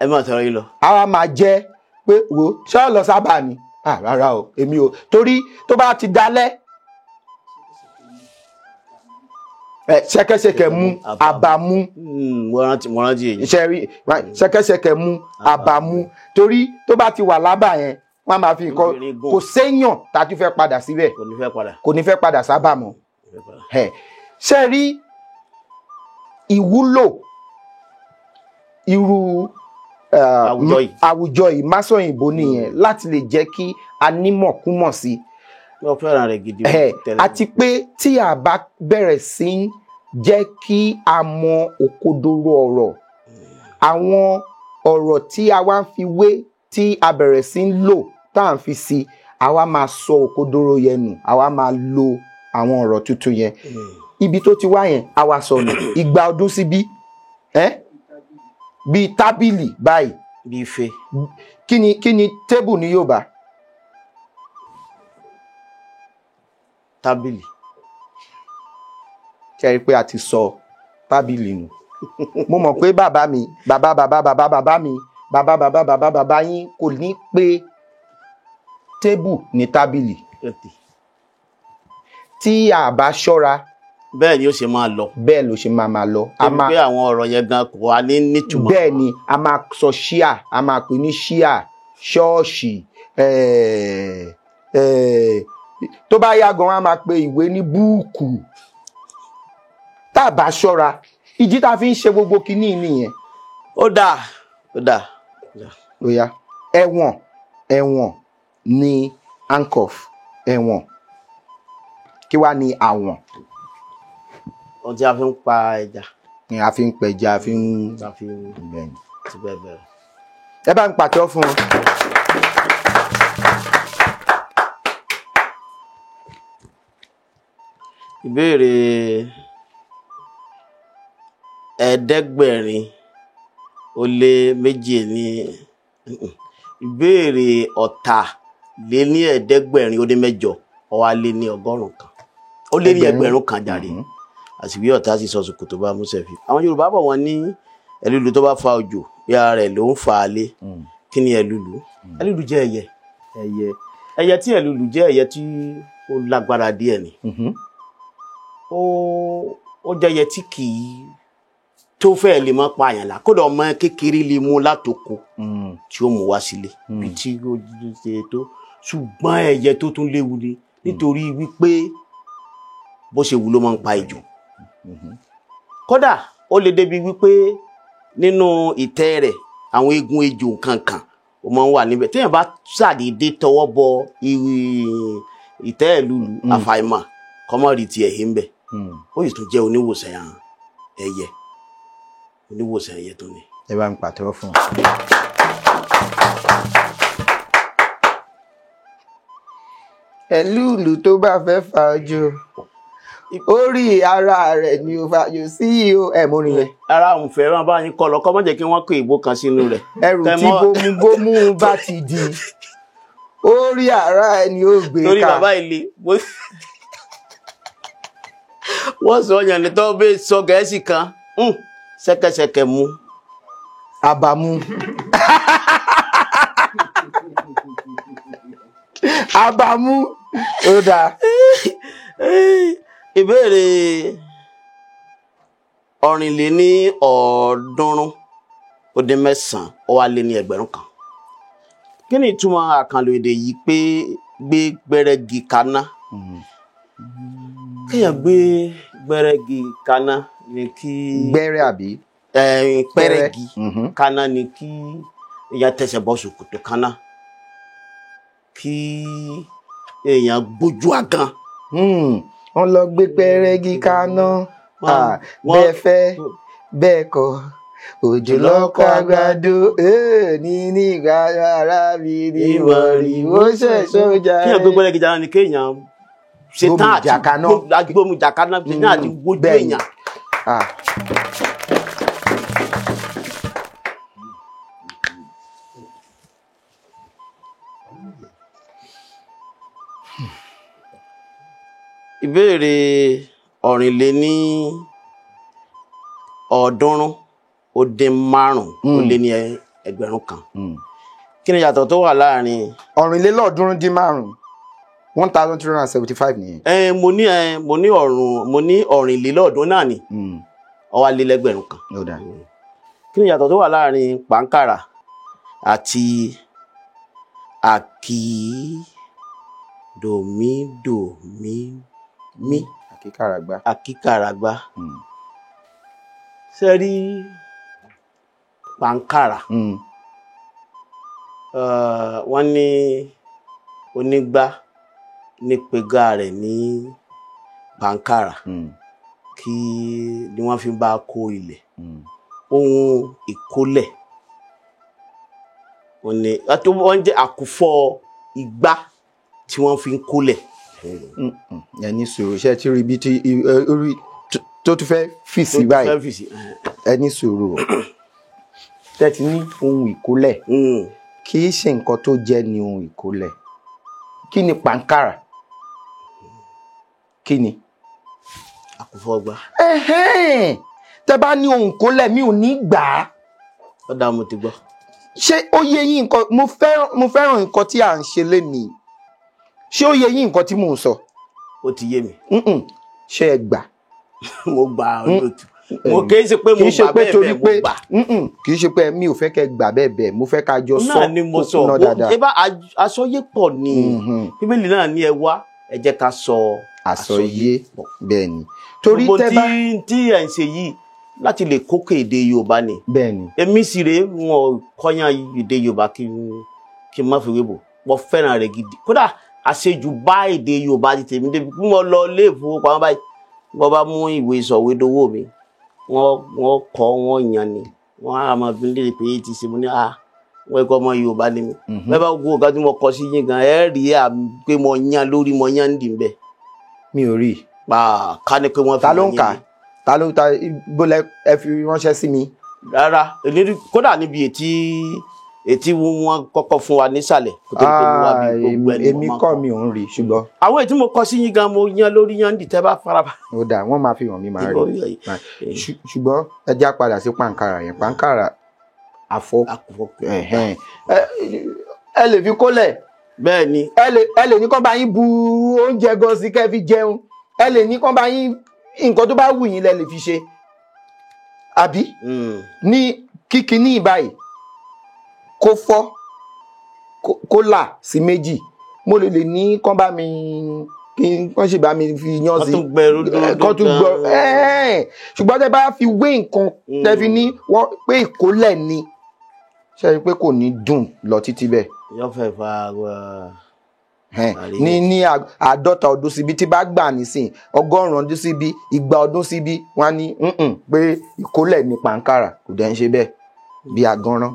ẹ máa tọrọ yín lọ. Àwa máa jẹ́ pé wo ṣé ọ lọ sábà ni? Rárá o, èmi o. Torí tó bá ti dalẹ̀, ṣẹ̀kẹ̀ṣẹ̀kẹ̀ mú àbàmú. Mo rántí èyí. Ṣẹ̀kẹ̀ṣẹ̀kẹ̀ mú àbàmú. Torí tó bá ti wà lábà yẹn, wọ́n máa fi nǹkan kò séèyàn tá a tún fẹ́ padà síbẹ̀, kò ní fẹ́ padà sábà mọ́. Ṣe rí ìwúlò irú àwùjọ yìí Másọ̀yìnbó nìyẹn láti lè jẹ́ kí a nímọ̀kúmọ̀ sí. Wọ́n fẹ́ràn rẹ̀ gidi. Àti pé tí a bá bẹ̀rẹ̀ sí ń jẹ́ kí a mọ òkodoro ọ̀rọ̀, àwọn ọ̀rọ̀ tí a wá ń fi wé tí a bẹ̀rẹ̀ sí ń lò tá à ń fi sí, àwa máa sọ òkodoro yẹn nù, àwa máa lo àwọn ọ̀rọ̀ tuntun yẹn. Ibi tó ti wá yẹn àwa sọnù. Ìgbà ọdún síbí bíi tábìlì báyìí, bíi ife. Kí ni tébù ní Yorùbá? Tábìlì. Ṣe rí i pé a ti sọ tábìlì nù? Mo mọ̀ pé bàbá mi, bàbá bàbá bàbá bàbá mi, bàbá bàbá bàbá bàbá yín kò ní pé tébù ní tábìlì. Tí a bá ṣọ́ra, Bẹ́ẹ̀ ni ó ṣe máa lọ. Bẹ́ẹ̀ ló ṣe máa máa lọ. A máa pé àwọn ọ̀rọ̀ yẹn gan kò wá ní nítumọ̀. Bẹ́ẹ̀ ni, a máa sọ ṣíà, a máa pè ní ṣíà, ṣọ́ọ̀ṣì, tó bá yá gan a máa pe ìwé ní búùkù. Tá a bá ṣọ́ra, ìdí tá a fi ń ṣe gbogbo kinní nìyẹn. Ó dáa, ó dáa. Ó yá, ẹ̀wọ̀n, ẹ̀wọ̀n ní handcuff, ẹ̀wọ̀n. Kí wá ní àwọ̀n? Ohun tí a fi ń pa ẹja. Ni a fi ń pẹja, a fi ń. A fi ń ti bẹ́ẹ̀ bẹ́ẹ̀. Ẹ bá ń pàtẹ́wọ́ fún wọn. Ìbéèrè 702 ní ìbéèrè 788 ó wá lé ní 100 ó lé ní 1000 jàre. Àsìwí ọ̀tá sì sọ sòkòtò bá músẹ̀ fi. Àwọn Yorùbá bọ̀ wọ́n ní ẹlúlu tó bá fa òjò bí ara rẹ̀ ló ń fa alé. Kí ni ẹlúlu? Ẹlúlu jẹ́ ẹyẹ. Ẹyẹ tí ẹlúlu jẹ́ ẹyẹ tí ó lágbára díẹ̀ ni. Ó jẹ́ ẹyẹ tí kì í tó fẹ́ lè mọ́ pa àyàn là, kódà ọmọ kékeré lè mú látoko tí ó mú wá sílé bí tí ó ṣe tó. Ṣùgbọ́n ẹyẹ tó tún léwu ni nítorí wípé bó ṣe wù ló máa ń pa ejò. Kódà ó lè débi wípé nínú ìtẹ́ rẹ̀ àwọn eegun ejò kankan ó máa ń wà níbẹ̀. Téèyàn bá ṣàdédé tọwọ́ bọ ìtẹ́ ẹ̀lúlu, àfàìmọ̀ kọ́mọ́rì tiẹ̀ hí ń bẹ̀. Ó sì tún jẹ́ oníwòsàn ẹyẹ, oníwòsàn ẹyẹ tó ní. Ẹ bá ń pàtẹ́wọ́ fún un. Ẹlúùlù tó bá fẹ́ fa ojú, orí ara rẹ̀ ni ó fàjò sí o. Ẹ mórin yẹn. Ara òun fẹ́ràn bá yín kọ lọ, kọ́ mọ́ jẹ́ kí wọ́n kó ìbò kan sínú rẹ̀. Ẹrù tí bómúbómú bá ti di, orí ara ẹ̀ ni ó gbé ká. Torí bàbá ilé wọ́n sọ yàn ní tó bẹ́ẹ̀ sọ Gẹ̀ẹ́sì kan ṣẹ́kẹ́ṣẹkẹ̀ mú. Àbàmú. Àbàmú ó dáa. Ìbéèrè 349 ó wá lé ní 1000. Kí ni ìtumọ̀ àkànlò èdè yìí pé gbé gbẹrẹgì kaná? Kéèyàn gbé gbẹrẹgì kaná ni kí. Gbẹrẹ àbí? Pẹrẹgì kaná ni kí èèyàn tẹsẹ̀ bọ́ ṣòkòtò kaná, kí èèyàn gbójú àgàn. Wọ́n lọ gbé pẹrẹgì kaná, bẹ́ẹ̀ fẹ́ bẹ́ẹ̀ kọ́, òjò lọ́kọ̀ àgbàdo ní ní ìgbà ara mi ní ìwọ̀rì ó ṣẹ̀ṣọ́ jà. Kéèyàn gbé pẹrẹgì kaná ni kéèyàn ṣetán àti gbómi jàkaná, ṣetán àti gbójú èèyàn. Ìbéèrè 385 ó lé ní 1000. Kí ni ìyàtọ̀ tó wà láàrin? 385, 1375 nìyẹn. Mo ní mo ní 383 náà ni, ó wá lé lẹ́gbẹ̀rún kan. Kí ni ìyàtọ̀ tó wà láàrin pàǹkàrà àti àkìdòmídòmí? Àkíkàràgbá. Àkíkàràgbá. Ṣé rí pàǹkàrà? Wọ́n ní onígbá ní pegá rẹ̀ ní pàǹkàrà, kí ni wọ́n fi bá kó ilẹ̀. Ohun ìkólẹ̀ wọ́n jẹ́ àkúfọ̀ igbá tí wọ́n fi ń kólẹ̀. Ẹni sùúrù, ṣe ti rí ibi tí orí tó tún fẹ́ fì sí báyìí? Ẹni sùúrù, tẹ́tí ní ohun ìkólẹ̀ kì í ṣe nǹkan tó jẹ́ ní ohun ìkólẹ̀. Kí ni pàǹkàrà? Kí ni? Àkúfọ̀ ọgbà. Tẹ́ bá ní ohun ìkólẹ̀ mi ò ní gbà á. Ó dáa, mo ti gbọ́. Ṣé ó yé yín nǹkan? Mo fẹ́ràn nǹkan tí à ń ṣe lénìí. Ṣé ó yé yín nǹkan tí mò ń sọ? Ó ti yé mi. Ṣé ẹ gbà? Mo gbà olóòtú, mo kì í ṣe pé mo gbà bẹ́ẹ̀ bẹ́ẹ̀, mo gbà. Kì í ṣe pé mi ò fẹ́ kẹ́ gbà bẹ́ẹ̀ bẹ́ẹ̀, mo fẹ́ ká jọ sọ náà ni mo sọ kó kúnná dáadáa. Ẹ bá àsọyé pọ̀ ni. Bíbélì náà ní ẹ wá, ẹ jẹ́ ká sọ àsọyé. Bẹ́ẹ̀ ni, torí tẹ́ bá gbogbo tí ẹ̀ ń ṣe yìí láti lè kókè èdè Yorùbá ni. Bẹ́ẹ̀ ni. Èmi sì rèé, wọn kọ́yàn èdè Yorùbá kí n má fi wébò, mo fẹ́ràn rẹ̀ gidi. Kódà àṣejù bá èdè Yorùbá ti tèmi débi bí mo lọ ilé ìfowópamọ́ báyìí, wọ́n bá mú ìwé sọ̀wédowó mi, wọ́n kọ́ wọ́n yàn ni, wọ́n á máa fi léèrè pé ti ṣe. Mo ní à wọ́n kọ́ ọmọ Yorùbá ni mi. Bẹ́ẹ̀ bá gbogbo nǹkan tí mo kọ sí yín gan, ẹ rí i pé mo yan lórí, mo yan ń dì bẹ́ẹ̀. Mi ò rí i. Ká ní pé wọ́n fi Ta ló ń kà? Ta ló ta bólẹ̀ ẹ fi ránṣẹ́ sí mi? Rárá, kódà níbi ètí wọn kọ́kọ́ fún wa nísàlẹ̀ kó tó di pé mo wá bí gbogbo ẹni Èmi mo máa kọ́ kọ. Mi ò ń rí, ṣùgbọ́n. Àwọn èyí tí mo kọ sí yín gan, mo yan lórí yan dì tẹ́ bá faraba. Ó dà, wọ́n máa fi hàn mí, máa rí. Ṣùgbọ́n ẹ já padà sí pàǹkàrà yẹn, pàǹkàrà àfọ. Ẹ lè fi kólẹ̀. Bẹ́ẹ̀ ni. Ẹ lè ní kán bá yín bu oúnjẹ gan sí kẹ́ fi jẹun. Ẹ lè ní kán bá yín nǹkan tó bá wù yín lẹ lè fi ṣe. Àbí ní kíkiní báyìí kó fọ́ kó là sí méjì, mo lè ní kán bá mi kí kán sì bá mi fi yan sí, kán tún gbẹ. Ṣùgbọ́n tẹ bá fi wé nǹkan tẹ fi ní wọ́n pé ìkólẹ̀ ni, ṣe rí pé kò ní dùn lọ títí bẹ́ẹ̀. Yóò fẹ́ fa ní 50 ọdún síbi tí bá gbà nísìn, 100 ọdún síbi, 200 ọdún síbi, wọ́n á ní pé ìkólẹ̀ ni pàǹkàrà, kò dẹ̀ ń ṣe bẹ́ẹ̀ bí agánrán.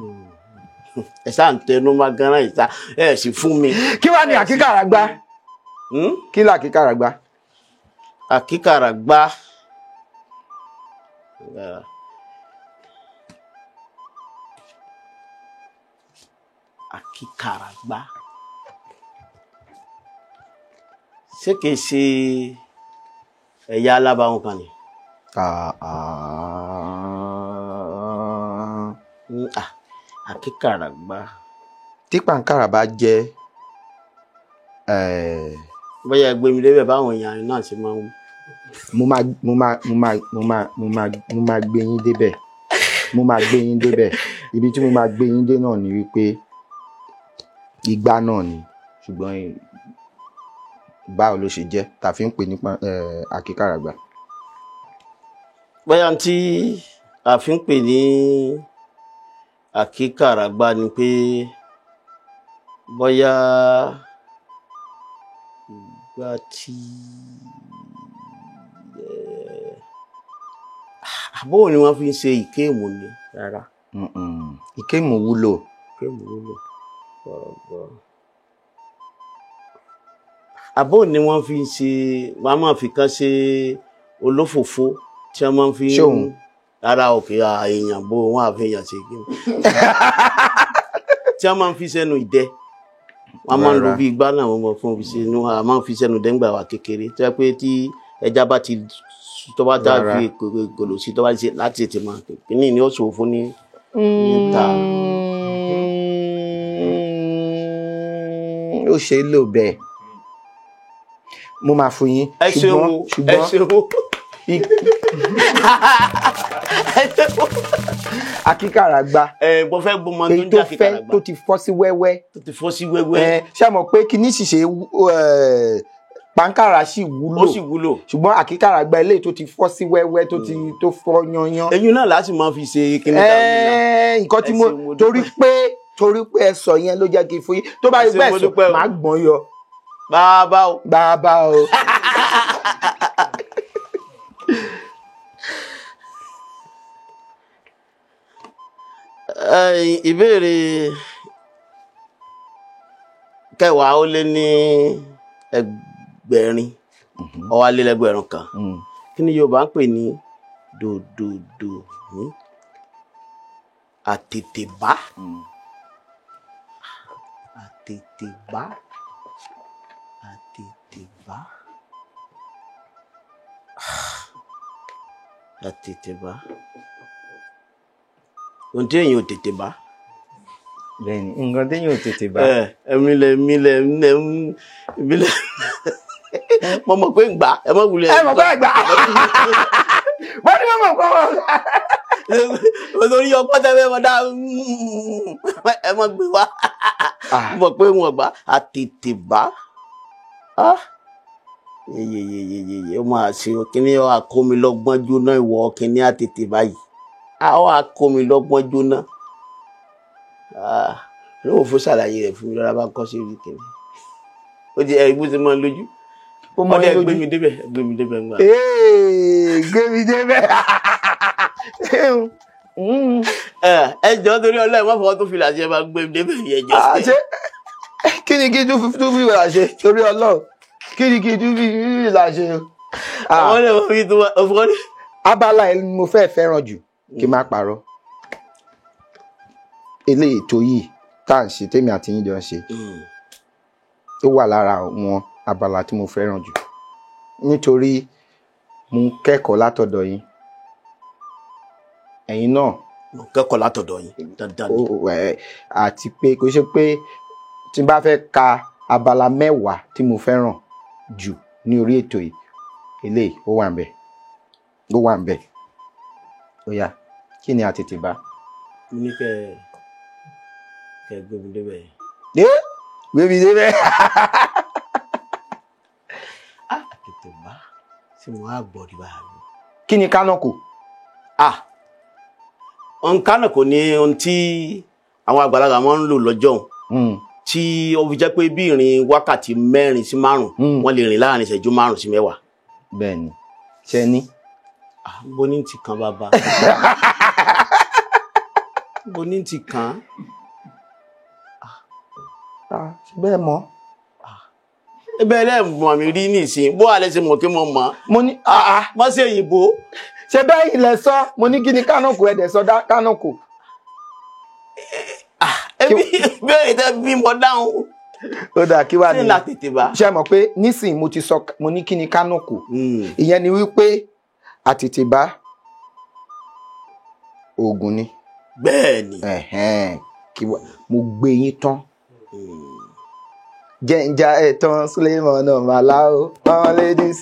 Ẹ ṣáà ń tẹnu máa gánran ìta ẹ sì fún mi. Kí wàá ní àkíkàrà gbá? Kí là àkíkàrà gbá? Àkíkàrà gbá. Àkíkàrà gbá. Ṣé kìí ṣe ẹ̀yà alábàáhùn kan ni? Àkíkàrà gbá. Tí pàǹkàrà bá jẹ́ bóyá ẹgbẹ́ mi débẹ̀ báwọn èèyàn náà ṣe máa ń wí. Mo máa mo máa mo máa mo máa mo máa mo máa gbé yín débẹ̀. Mo máa gbé yín débẹ̀. Ibi tí mo máa gbé yín dé náà ni wípé igbá náà ni, ṣùgbọ́n báwo ló ṣe jẹ́ tá fi ń pè ní àkíkàrà gbá? Bóyá tí a fi ń pè ní àkíkàrà gbá ni pé bóyá ìgbà tí àbóhùn ni wọ́n fi ń ṣe ìkéèmù ni rárá. Ìkéèmù wúlò. Ìkéèmù wúlò. Àbóhùn ni wọ́n fi ń ṣe, wọ́n máa fi kan ṣe olófòfó tí wọ́n máa fi ń. Ṣóun. Rárá, òkè èèyàn bó wọ́n á fi èèyàn ṣe kí ni. Tí wọ́n máa fi sẹ́nu ìdẹ. Wọ́n máa ń lo bí igbá náà, wọ́n máa fún fi sínú, a máa ń fi sẹ́nu ìdẹ ńgbà wà kékeré. Tó yẹ pé tí ẹja bá ti tó bá tá fi gòlò sí tó bá ṣe láti tètè máa kíní ni ó ṣòwò fún ní níta. Ó ṣe é lò bẹ́ẹ̀. Mo máa fún yín. Ẹ ṣeun, ẹ ṣeun. Àkíkàrà gbá. Mo fẹ́ gbọmọ tó ń jẹ́ àkíkàrà gbá. Tó ti fọ́ sí wẹ́wẹ́. Tó ti fọ́ sí wẹ́wẹ́. Ṣé mọ̀ pé kíní ṣìṣe pàǹkàrà sì wúlò. Ó sì wúlò. Ṣùgbọ́n àkíkàrà gbá eléyìí tó ti fọ́ sí wẹ́wẹ́, tó ti tó fọ́ yanyan. Eyín náà láti máa fi ṣe kíní dáhùn náà. Nǹkan tí mo torí pé ẹ sọ yẹn ló jẹ́ kí n fún yín. Tó bá rí bẹ́ẹ̀ sọ, màá gbọ́n yọ. Bàbá o. Bàbá o. Ìbéèrè 8,200 ọwálélẹ́gbẹ̀rún kan. Kí ni Yorùbá ń pè ní dòdòdò ní àtètèbá? Àtètèbá, àtètèbá, àtètèbá, ohun tí èèyàn ò tètè bá. Bẹ́ẹ̀ni, nǹkan téèyàn ò tètè bá. Ẹmi lẹ mi lẹ mi lẹ mi lẹ. Mo mọ̀ pé ń gbà ẹ mọ̀ wulẹ̀. Ẹ mọ̀ pé gbà. Wọ́n ní mo mọ̀ pé wọ́n. Torí ọgbọ́n tẹ́ fẹ́ mọ̀ dá ẹ mọ̀ gbé wá. Mo mọ̀ pé wọn gbà àtètèbá. Yeyeyeyeye ó máa ṣe kíní àkómi lọ́gbọ́n jóná ìwọ kíní àtètèbá yìí. Àwọn àkómi lọ́gbọ́n jóná. Lóò fún ṣàlàyé rẹ̀ fún mi lọ́la bá kọ́ sí orí kíní. Ó ti ẹ̀rí bó ti máa ń lójú. Ó mọ Ọdẹ yín gbé lójú. mi débẹ̀, gbé mi débẹ̀ ńgbà. Ee, gbé mi débẹ̀. Ẹ jọ̀ọ́ torí Ọlọ́run má fọwọ́ tó fi làṣẹ máa gbé mi débẹ̀ yẹn jọ. Ṣé kí ni kí n tún fi là ṣe torí Ọlọ́run? Kí ni kí n tún fi là ṣe? Àwọn ọ̀rẹ́ wọn fi tó wá ọ̀fọ̀ ní. Abala ẹ̀ ni mo fẹ́ fẹ́ràn jù kí n má parọ́. Eléyìí tó yìí tá à ń ṣe tèmi àti yín jọ ń ṣe ó wà lára àwọn abala tí mo fẹ́ràn jù nítorí mo ń kẹ́kọ̀ọ́ látọ̀dọ̀ yín, ẹ̀yin náà Mo kẹ́kọ̀ọ́ látọ̀dọ̀ yín dandan ni. Àti pé kò ṣe pé tí n bá fẹ́ ka abala 10 tí mo fẹ́ràn jù ní orí ètò yìí, eléyìí ó wà ńbẹ̀, ó wà ńbẹ̀. Ó yá, kí ni àtètèbá? Mo ní kẹ́ kẹ́ gbé mi débẹ̀. Dé gbé mi débẹ̀. Àtètèbá tí mo á gbọ́ rí báyìí. Kí ni kánọ̀kò? Nǹkan náà kò ní ohun tí àwọn àgbàlagbà máa ń lò lọ́jọ́ òun tí ó fi jẹ́ pé bí ìrìn wákàtí 4 sí 5 wọ́n lè rìn láàrin ìṣẹ́jú 5 sí 10. Bẹ́ẹ̀ ni, ṣe ní. Bó ní ti kan bàbá. Bó ní ti kan. Ṣe bẹ́ẹ̀ mọ̀. Ebe ẹlẹ́mọ̀ mi rí nísìnyí, bó alẹ́ ṣe mọ̀ kí mo mọ̀. Mo ní Mọ́ sí òyìnbó. Ṣe bẹ́ẹ̀ ilẹ̀ sọ, mo ní kí ni kánọ̀kò ẹ̀dẹ̀ sọ kánọ̀kò. Ẹbí bẹ́ẹ̀ tẹ́ bí mo dáhùn. Ó dà kí wà ní. Ṣé la tètè bá? Ṣé mọ̀ pé nísìnyí mo ti sọ, mo ní kí ni kánọ̀kò. Ìyẹn ni wípé àtètèbá oògùn ni. Bẹ́ẹ̀ ni. Kí mo gbé yín tán. Jẹ́nja ẹ̀tàn Suleiman náà Màláó, all ladies.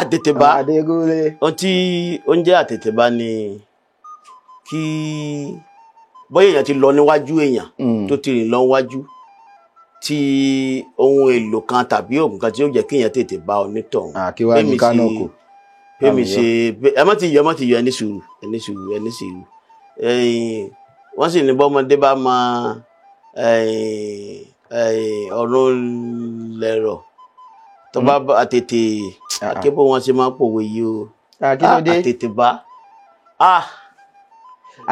Àtètèbá. Adégúnlé. Ohun tí ó ń jẹ́ àtètèbá ni kí bóyá èèyàn ti lọ níwájú èèyàn tó ti rìn lọ níwájú tí ohun èlò kan tàbí oògùn kan tí ó jẹ́ kí èèyàn tètè bá onítọ̀hún. Kí wàá ní kánọ̀kò. Èmi ṣe ẹ má ti yọ, ẹ má ti yọ, ẹ ní sùúrù, ẹ ní sùúrù, ẹ ní sùúrù. Wọ́n sì ní bọ́mọdé bá mọ ọ̀run lẹ̀rọ̀ tó bá àtètè akébó wọn ṣe máa ń pòwe yìí o. Àtètèbá.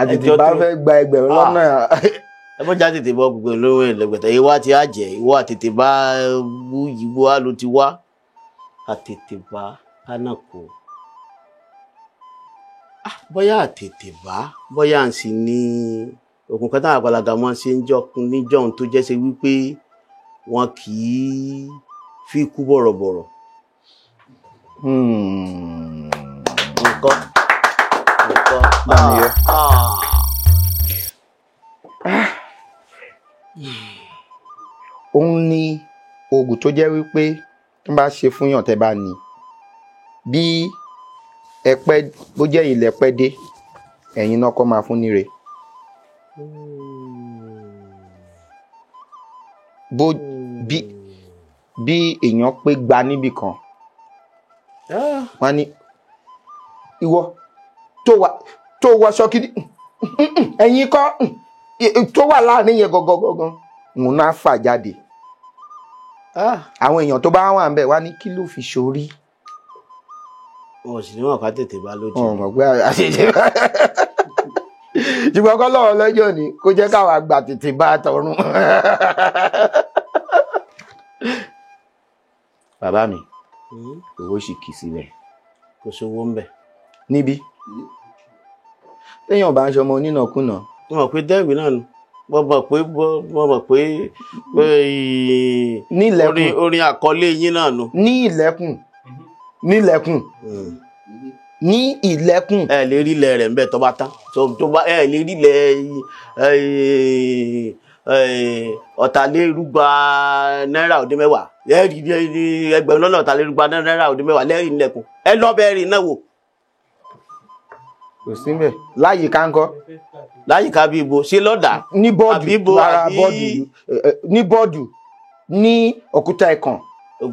Àtètèbá fẹ́ gba ẹgbẹ̀rún lọ́nà. Ẹ bọ́jà tètè bọ́ gbogbo lóhùn ẹ̀lẹ́gbẹ̀tẹ̀ ìwà tí a jẹ́ ìwà àtètèbá ìwà ló ti wá. Àtètèbá kánàkó. Bóyá àtètèbá bóyá à ń sì ní òkun kan táwọn àgbàlagbà máa ń ṣe ń níjọ́un tó jẹ́ ṣe wípé wọn kì í fi kú bọ̀rọ̀bọ̀rọ̀. Nǹkan nǹkan. Òun ni oògùn tó jẹ́ wípé tó bá ṣe fún yàn tẹ́ bá ní bí ẹ pẹ́ bó jẹ́ ilẹ̀ pẹ́ dé ẹ̀yin náà kọ́ máa fún níre. Bó bí èèyàn pé gba níbì kan wọ́n á ní ìwọ tó wọṣọ kí ẹ̀yin kọ́ tó wà láàrin yẹn gangan òun náà fà jáde. Àwọn èèyàn tó bá wà ń bẹ̀ wá ní kí ló fi ṣorí. Wọn sì ní wọn ká tètè bá lójú. Wọn mọ̀ pé àṣejẹ bá ṣùgbọ́n kọ́ lọ́wọ́ lọ́jọ́ ni kó jẹ́ káwa gbà tètè bá tọ̀run. Bàbá mi, owó sì kì í síbẹ̀. Kò sówó ń bẹ̀. Níbí téèyàn bá ń ṣọmọ onínàkúnà. Mo mọ̀ pé dẹ́rù náà nù. Mo mọ̀ pé mo mọ̀ pé nílẹ̀kùn orin àkọlé yín náà nù. Ní ìlẹ̀kùn nílẹ̀kùn ní ìlẹ̀kùn. Ẹ lè rí ilẹ̀ rẹ̀ ń bẹ̀ tó bá tán tó bá ẹ lè rí ilẹ̀ ọ̀tàlérúgba náírà ó dín mẹ́wàá lẹ́ẹ̀rí ní ẹgbẹ̀rún lọ́nà ọ̀tàlérúgba náírà ó dín mẹ́wàá lẹ́ẹ̀rí nílẹ̀kùn ẹ lọ bẹ́ẹ̀ rí náà wò. Kò sí mbẹ̀ láyìíká ńkọ́? Láyìíká bí ibo ṣé lọ́dà ní bọ́ọ̀dù àbí ibo lára àbí bọ́ọ̀dù ní bọ́ọ̀dù ní òkúta ẹ̀kàn.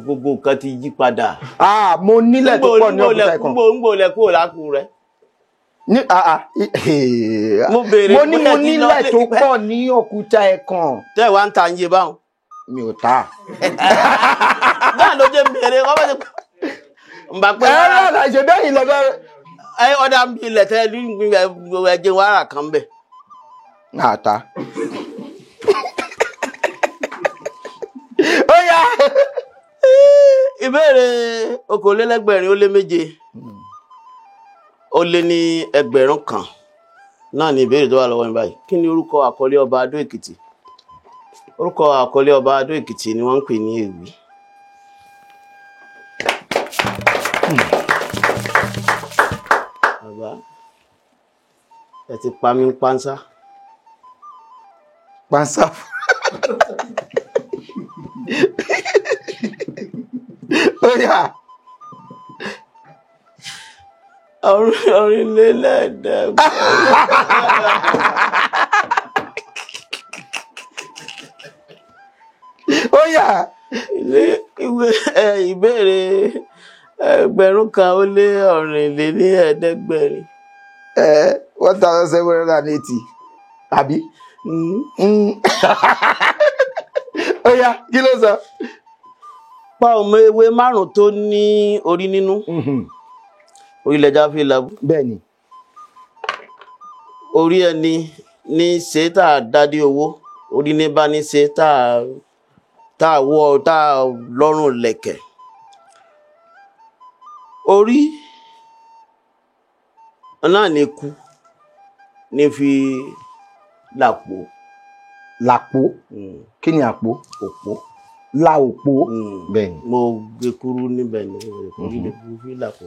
Gbogbo nǹkan ti yí padà. Ah, mo nílẹ̀ tó pọ̀ ní òkúta ẹ̀kàn. Ngbò lẹ kúrò lákù rẹ. Ní ah ah Mo béèrè mo ní pé mo ẹ ti lọ nílẹ̀ lé tó tipẹ́. pọ̀ ní òkúta ẹ̀kàn. Tẹ́ ẹ wá ń ta ń yé báwọn. Mi ò ta. Báà ló jẹ́ ń béèrè wọ́n bá ti ń bá pẹ́ Ẹ rà láìṣe bẹ́ẹ̀ yìí lọ bẹ́ẹ̀. Ẹ ọ̀dà ń bi ilẹ̀ tẹ́ ní ẹjẹ wàrà kan bẹ̀. Àta. Ó yá. Ìbéèrè 2027 ó lé ní 1000 náà ni ìbéèrè tó wà lọ́wọ́ mi báyìí. Kí ni orúkọ àkọlé ọba Adó Èkìtì? Orúkọ àkọlé ọba Adó Èkìtì ni wọ́n ń pè ní Èwí. Bàbá, ẹ ti pa mí ń pánsá. Pánsá. Ó yá. Ọ̀rìnlélẹ́ẹ̀ẹ́dẹ́gbẹ̀rún. Ó yá. Ilé ìwé ìbéèrè 1470. 1780. Àbí? Ó yá, kí ló sọ? Pa ọmọ ewé márùn-ún tó ní orí nínú. Orí lẹja fi labú. Bẹ́ẹ̀ni. Orí ẹni ní ṣe tá a dádé owó. Orí ní bá ní ṣe tá a wọ tá a lọ́rùn lẹ̀kẹ̀. Orí náà ní kú ní fi làpò. Làpò? Kí ni àpò? Òpó. La òpó. Bẹ́ẹ̀ni. Mo gbé kúrú níbẹ̀ ni orí lè kú fi làpò.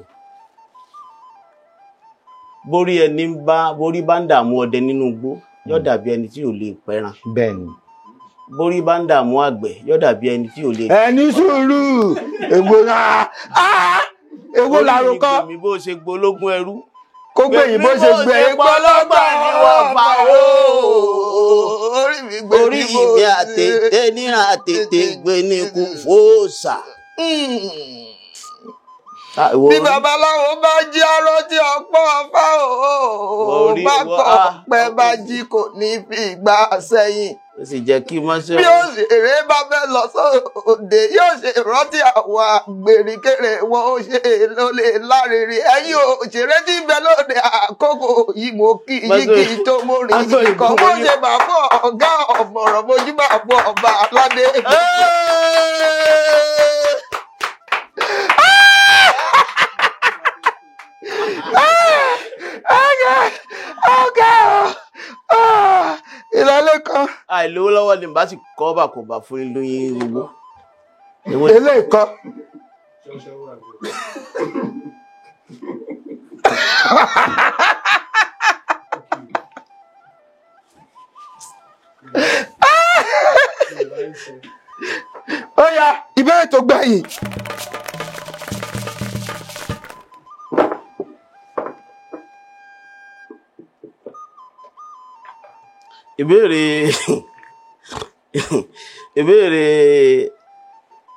Borí ẹni bá borí bá ń dààmú ọdẹ nínú igbó yóò dàbí ẹni tí ò lè pẹran. Bẹ́ẹ̀ni. Borí bá ń dààmú àgbẹ̀ yóò dàbí ẹni tí ò lè. Ẹni sùúrù èwo náà èwo làrúkọ. Orí mi bó ṣe gbológún ẹrú. Kó gbé yìí bó ṣe gbé epo lọ́gbà ni wọ́n fa o. Orí mi gbé Orí mi àtètè níran àtètè gbé ní kú fòósà. Bí babaláwo bá jí arọ tí ọ̀pọ̀ ọ̀fà o bá kọ̀ pẹ́ bá jí kò ní fi ìgbà sẹ́yìn. Ó sì jẹ́ kí mọ́ṣẹ́. Bí òṣèré bá fẹ́ lọ sóde yóò ṣe ìrántí àwọn àgbèrèkèrè wọn ó ṣe lólè lárinrin. Ẹ̀yin òṣèré tí ń bẹ lóde àkókò yìí mo kí yín kí n tó mo rìn ikọ̀ mo ṣe bàbá ọ̀gá ọ̀mọ̀ràn mojú bàbá ọba aládé. Ọ̀gá ìlọlẹ́ kan. Àìlówó lọ́wọ́ ni bá sì kọ́ bà kò bá fún lóyún owó. Eléyìí kọ́. Ó yá, ìbéèrè tó gbẹ̀yìn. Ìbéèrè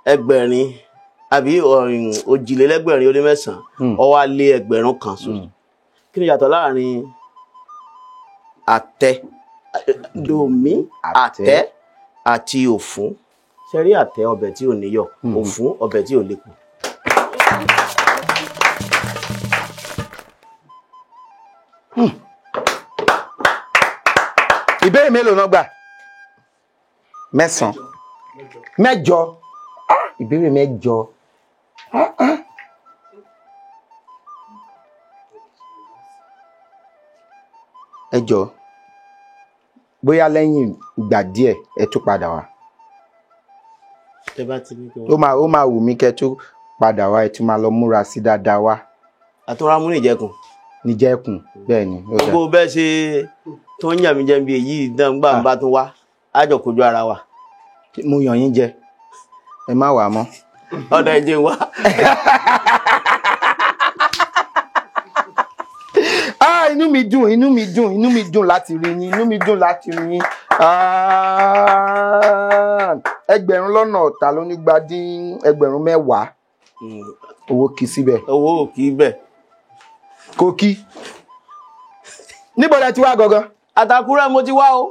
1000 àbí 942 ó wá lé 1000 so. Kí ni yàtọ̀ láàrin àtẹ domi àtẹ àti òfún? Ṣe rí àtẹ ọbẹ̀ tí ò níyọ̀, òfún ọbẹ̀ tí ò lépo. Ìbéèrè mélòó náà gbà? 9. 8. Ìbéèrè 8. Ẹ jọ̀ọ́, bóyá lẹ́yìn ìgbà díẹ̀ ẹ tún padà wá. Ó máa wù mí kẹ́ tún padà wá, ẹ tún máa lọ múra sí dáadáa wá. Àtúnra mú nìjẹkùn. Nìjẹkùn, bẹ́ẹ̀ ni. Gbogbo bẹ́ẹ̀ ṣe tó ń yàn mí jẹ́ bí èyí náà ń gbà ń bá tún wá. Àjọ kojú ara wa. Mo yàn yín jẹ, ẹ má wà mọ́. Ọ̀dà ẹ̀jẹ̀ wa. Ah, inú mi dùn, inú mi dùn, inú mi dùn láti rí yín, inú mi dùn láti rí yín. Ah, 2,210,000. Owó kì í síbẹ̀. Owó kì í bẹ̀. Kò kí. Níbo lẹ ti wá gangan? Àtàkùrẹ́ mo ti wá o.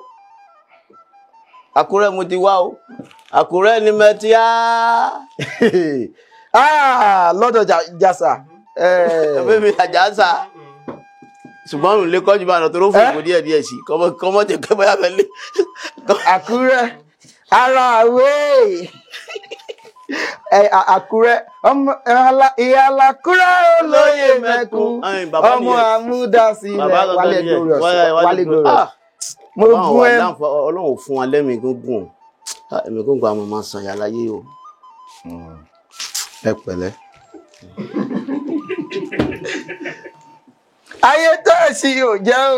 Àkúrẹ́ mo ti wá o. Àkúrẹ́ ni mo ti á. Ah, lọ́dọ̀ Jàsà. Bébí Àjàsà. Ṣùgbọ́n òun lè kọ́jú bá lọ tó ló fún ìbò díẹ̀ díẹ̀ sí. Kọ́mọ́ tẹ kẹ́ bóyá fẹ́ lé. Àkúrẹ́ ara àwẹ̀ Àkúrẹ́ ọmọ ìyá Àkúrẹ́ olóyè mẹ́kún ọmọ àmúdásílẹ̀ Wálé Glorious. Wálé Glorious. Mo gún ẹ. Ọlọ́run fún wa lẹ́mìí gúngùn. Ẹ̀mí gúngùn àwọn máa sàn yà láyé o. Ẹ pẹ̀lẹ́. Ayé tó ṣì ò jẹ́ o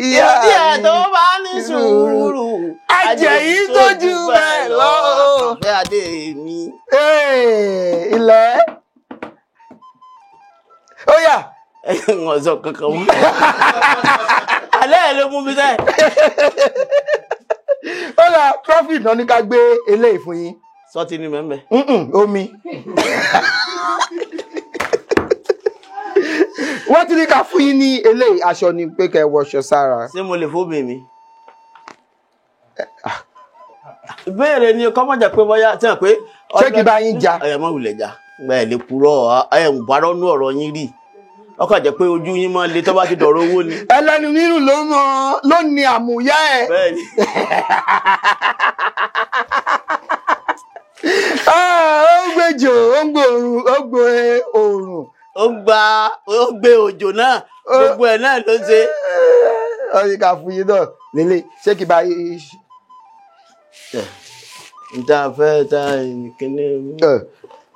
ìyá mi. Ìyá tó bá ní sùúrù. Àjẹyí tó jù bẹ́ẹ̀ lọ. Àfẹ́ adé mi. Ilẹ̀. Ó yá. Wọ́n sọ kankan mọ́. Alẹ́ ẹ̀ ló mú mi sẹ́. Ó yá, profit náà ní ká gbé eléyìí fún yín. Sọ́tì ni mẹ́mẹ́. Omi. Wọ́n ti ní ká fún yín ní eléyìí, aṣọ ni pé kẹ́ wọṣọ sára. Ṣé mo lè fóbi mi? Ìbéèrè ni kọ́ mọ̀jà pé bóyá tí wọ́n pé. Ṣé kí bá yín ja? Ẹ má wulẹ̀ ja, ẹ lè purọ́, ẹ ń parọ́ nú ọ̀rọ̀ yín rí. Ó kàn jẹ́ pé ojú yín máa le tó bá ti dọ̀rọ̀ owó ni. Ẹlẹ́nu rírùn ló mọ ló ní àmúyá ẹ̀. Bẹ́ẹ̀ni. Ó ń gbèjò, ó ń gbòòrùn, ó gbé òòrùn. Ó gba, ó gbé òjò náà, gbogbo ẹ̀ náà ló ṣe. Ó ní ká fún yín náà lélẹ̀, ṣé kí bá yín. N ta fẹ́ ta kíní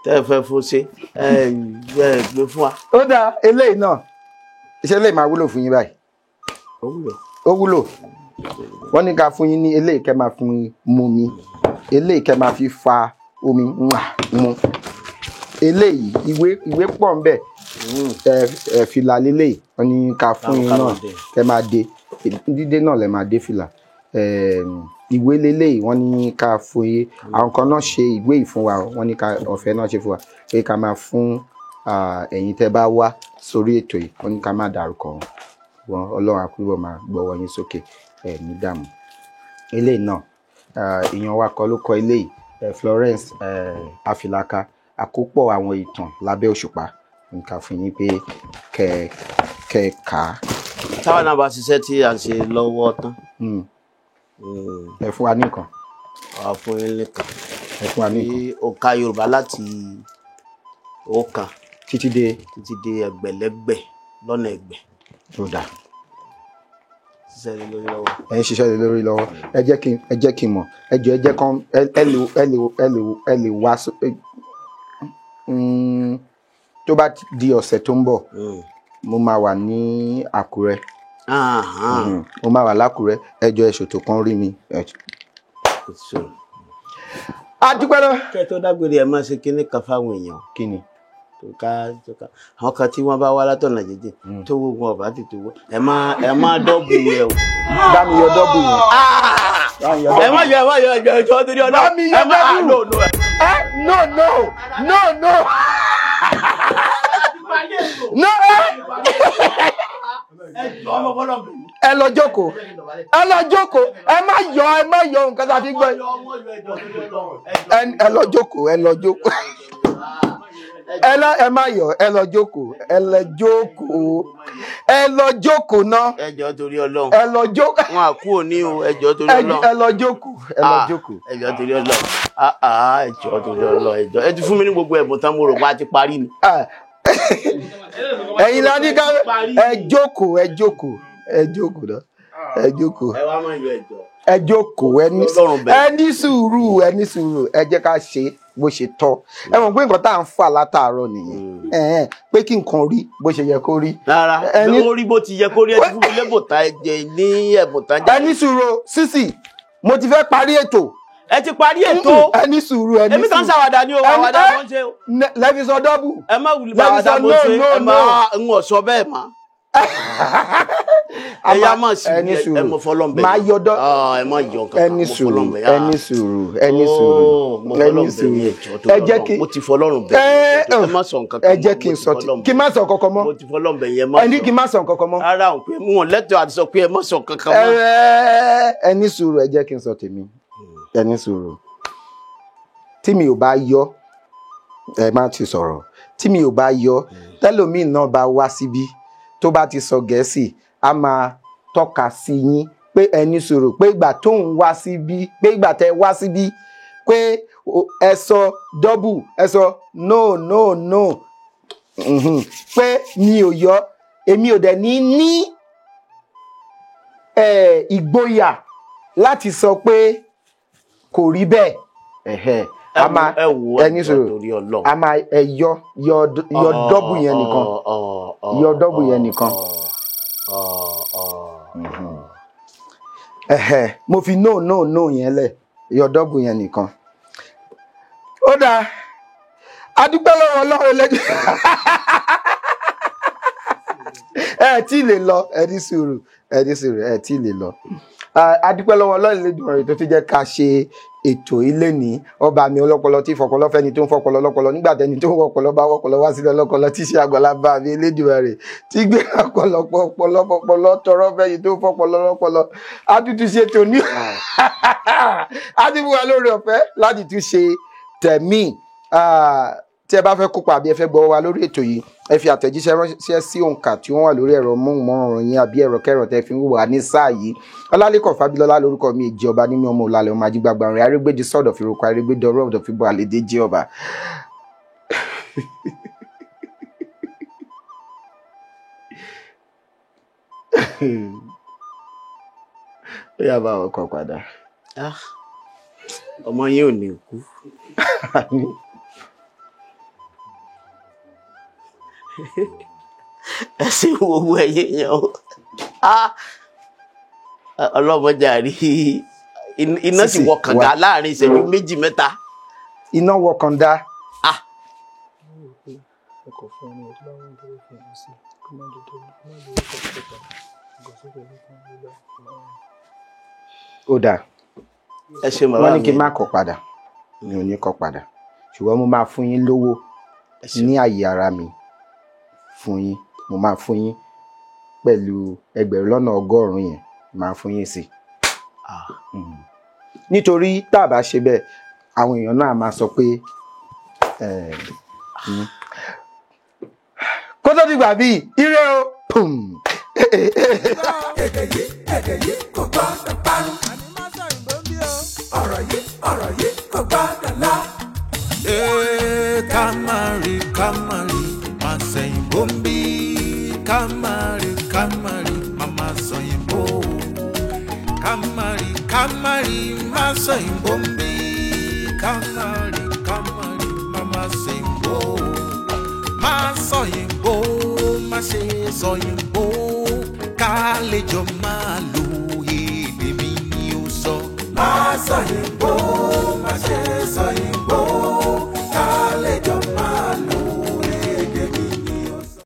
tẹ́ fẹ́ fún ṣe ẹ gbé fún wa. Ó dáa, eléyìí náà, iṣẹ́ eléyìí máa wúlò fún yín báyìí. Ó wúlò. Ó wúlò. Wọ́n ní ká fún yín ní eléyìí kẹ́ máa fún mu mi, eléyìí kẹ́ máa fi fa omi mu. Eléyìí ìwé pọ̀ ń bẹ̀. Fìlà lélẹ́yìí wọ́n ní ká fún yín náà kẹ́ máa dé, dídé náà lẹ máa dé fìlà. Ìwé lélẹ́yìí wọ́n ní ká fún yín. Àwọn kan náà ṣe ìwé yìí fún wa, wọ́n ní ká ọ̀fẹ́ náà ṣe fún wa pé ká máa fún ẹ̀yin tẹ́ bá wá sórí ètò yìí, wọ́n ní ká má dárúkọ wọn. Ọlọ́run àkúrò máa gbọ́wọ́ yín sókè ẹ̀ ní dààmú. Eléyìí náà èèyàn wa kọ́ ló kọ eléyìí, Florence Afilaka, àkópọ̀ àwọn ìtàn lábẹ́ òṣùpá, nǹkan fún yín pé kẹ kà á. Táwọn náà bá ṣiṣẹ́ tí a ṣe lọ́wọ́ tán. Ẹ fún wa ní nǹkan. Wà á fún yín nìkan. Ẹ fún wa ní nǹkan. Bí òǹkà Yorùbá láti ọ̀kan títí dé ẹgbẹ̀lẹ́gbẹ̀ lọ́nà ẹgbẹ̀. Ó dáa. Ṣiṣẹ́ lé lórí lọ́wọ́. Ẹ ń ṣiṣẹ́ lé lórí lọ́wọ́. Ẹ jẹ́ kí n mọ̀. Ẹ jọ ẹ jẹ́ kán ẹ lè wá tó bá di ọ̀sẹ̀ tó ń bọ̀, mo máa wà ní Àkúrẹ́. Mo máa wà lákúrẹ́. Ẹ jọ ẹ ṣètò kan rí mi. A dúpẹ́ lọ. Kẹ́ tó dágbére ẹ máa ṣe kinní kan fáwọn èèyàn. Kí ni? Àwọn kan tí wọ́n bá wá látọ̀nà jíjìn tó gbogbo ọ̀bá ti tó wọ́ ẹ má dọ́bù rẹ o. Bá mi yọ dọ́bù yẹn. Ẹ má yọ ẹjọ́ ẹjọ́ torí ọ̀nà. Bá mi yọ dọ́bù. No no no no no. Ẹ lọ jókòó, ẹ lọ jókòó, ẹ má yọ nǹkan tá a fi gbọ́. Ẹ lọ jókòó, ẹ lọ jókòó, ẹ má yọ, ẹ lọ jókòó, ẹ lọ jókòó, ẹ lọ jókòó ná. Ẹ jọ̀ọ́ torí Ọlọ́run. Ẹ lọ jókòó. Wọn à kú òní o, ẹ jọ̀ọ́ torí Ọlọ́run. Ẹ lọ jókòó, ẹ lọ jókòó. Ẹ jọ̀ọ́ torí Ọlọ́run. Ẹ jọ̀ọ́ torí Ọlọ́run, ẹ jọ̀ọ́. Ẹ ti fún mi ní gbogbo ẹ̀bùn tán, mo rò pé a ti parí ni. Ẹ̀yin la ní ká ẹ jókòó, ẹ jókòó, ẹ jókòó ná, ẹ jókòó. Ẹ wá máa yọ ẹjọ́. Ẹ jókòó, ẹ ní sùúrù, ẹ ní sùúrù, ẹ jẹ́ ká ṣe bó ṣe tọ́. Ẹ mọ̀ pé nǹkan tá à ń fà látàárọ̀ nìyẹn, pé kí nǹkan rí bó ṣe yẹ kó rí. Rárá, ó rí bó ti yẹ kó rí. Ẹ ti fún mi lẹ́bùn tá ẹ jẹ ní ẹ̀bùn tá. Ẹ ní sùúrù sísì, Mo ti fẹ́ parí ètò. Ẹ ti parí ètò. Ẹ ní sùúrù, ẹ ní sùúrù. Èmi kan ṣàwàdà ni o, àwàdà mo ń ṣe o. Lẹ́fi sọ dọ́bù. Ẹ má wuli bàwàdà mo ṣe, ẹ má ń wọ̀ sọ bẹ́ẹ̀ mọ́. Ẹ yá mọ̀ sí ẹ mọ̀ fọlọ́nbẹ̀. Máa yọ dọ́. Ẹ má yọ kankan. Ẹ ní sùúrù, ẹ ní sùúrù, ẹ ní sùúrù, ẹ ní sùúrù. Ẹ jẹ́ kí. Mo ti fọlọ́run bẹ̀. Ẹ má sọ nǹkan kan mọ́. Ẹ jẹ́ kí n sọ kí n má sọ kankan mọ́. Mo ti fọlọ́run bẹ̀ yẹn má sọ. Ẹ ní kí n má sọ kankan mọ́. Rárá o, pé mo lẹ́tọ̀ọ́ àti sọ pé ẹ má sọ kankan mọ́. Ẹ ní sùúrù, ẹ jẹ́ kí n sọ tèmi. Ẹ ní sùúrù. Tí mi ò bá yọ, ẹ má ti sọ̀rọ̀. Tí mi ò bá yọ, tẹ́lòmíì náà bá wá síbí tó bá ti sọ Gẹ̀ẹ́sì, a máa tọ́ka sí yín pé ẹni sọ̀rọ̀ pé ìgbà tó ń wá síbí, pé ìgbà tẹ́ wá síbí pé ẹ sọ dọ́bù, ẹ sọ no no no, pé mi ò yọ, èmi ò dẹ̀ ní ní ìgboyà láti sọ pé kò rí bẹ́ẹ̀. A máa ẹni sọ̀rọ̀, a máa ẹ yọ yọ dọ́bù yẹn nìkan, yọ dọ́bù yẹn nìkan. Mo fi no no no yẹn lẹ̀, yọ dọ́bù yẹn nìkan. Ó dáa, a dúpẹ́ lọ́wọ́ Ọlọ́run lẹ́jọ́. Ẹ tí lè lọ, ẹ ní sùúrù, ẹ ní sùúrù, ẹ tí lè lọ. A dúpẹ́ lọ́wọ́ Ọlọ́run lẹ́jọ́ tó ti jẹ́ ká ṣe ètò ilé ní ọba mi ọlọ́pọlọ tí fọpọlọ fẹ́ni tó ń fọpọlọ lọ́pọlọ nígbà tẹni tó ń wọpọlọ bá wọpọlọ wá sílẹ̀ ọlọ́pọlọ tí ṣe àgbàlá bá mi Elédùmarè tí gbé ọ̀pọ̀lọpọ̀ ọpọlọ fọpọlọ tọrọ fẹ́ni tó ń fọpọlọ lọ́pọlọ. A tún tún ṣe tòní, a ti fún wa lórí ọ̀fẹ́ láti tún ṣe tẹ̀mí. Tí ẹ bá fẹ́ kópa àbí ẹ fẹ́ gbọ́ wa lórí ètò yìí, ẹ fi àtẹ̀jíṣẹ́ ránṣẹ́ sí òǹkà tí wọ́n wà lórí ẹ̀rọ móhùnmáwòrán yín àbí ẹ̀rọ kẹ́rọ tẹ́ fi ń wà ní sáà yìí. Ọlálẹ́kọ̀ Fábílọ́lá lórúkọ mi, èjì ọba ní mi ọmọ òlàlẹ̀ ọmọ ajígbàgbà rẹ̀ arégbèjì sọ̀dọ̀ fìròkọ arégbèdọ̀rọ̀ ọ̀dọ̀ fìbọ̀ àlèdè jẹ́ ọba. Ó yá bá ọkọ̀ padà. Ọmọ yín ò ní kú. Ẹ sì wo owó ẹyẹ yẹn o, ọlọ́mọdé àrí iná sì wọ kànga láàrin ìṣẹ́jú méjì mẹ́ta. Iná wọ kànga. Ó dáa, wọ́n ní kí n má kọ padà, mi ò ní kọ padà, ṣùgbọ́n mo máa fún yín lówó ní àyè ara mi fún yín, mo máa fún yín pẹ̀lú 1,100,000 yẹn, máa fún yín sí. Nítorí tá a bá ṣe bẹ́ẹ̀, àwọn èèyàn náà máa sọ pé kó tó dìgbà bíi ire o. Èdè yìí, èdè yìí kò gbọ́dọ̀ parun. Ọ̀rọ̀ yìí, ọ̀rọ̀ yìí kò gbọ́dọ̀ lọ. Ká má rí, ká má rí, má sẹ̀yìnbó ń bí. Ká má rí, ká má rí, má má sọ̀yìnbó. Ká má rí, ká má rí, má sọ̀yìnbó ń bí. Ká má rí, ká má rí, má má sẹ̀yìnbó. Má sọ̀yìnbó, má ṣe sọ̀yìnbó. Ká lè jọ máa lò.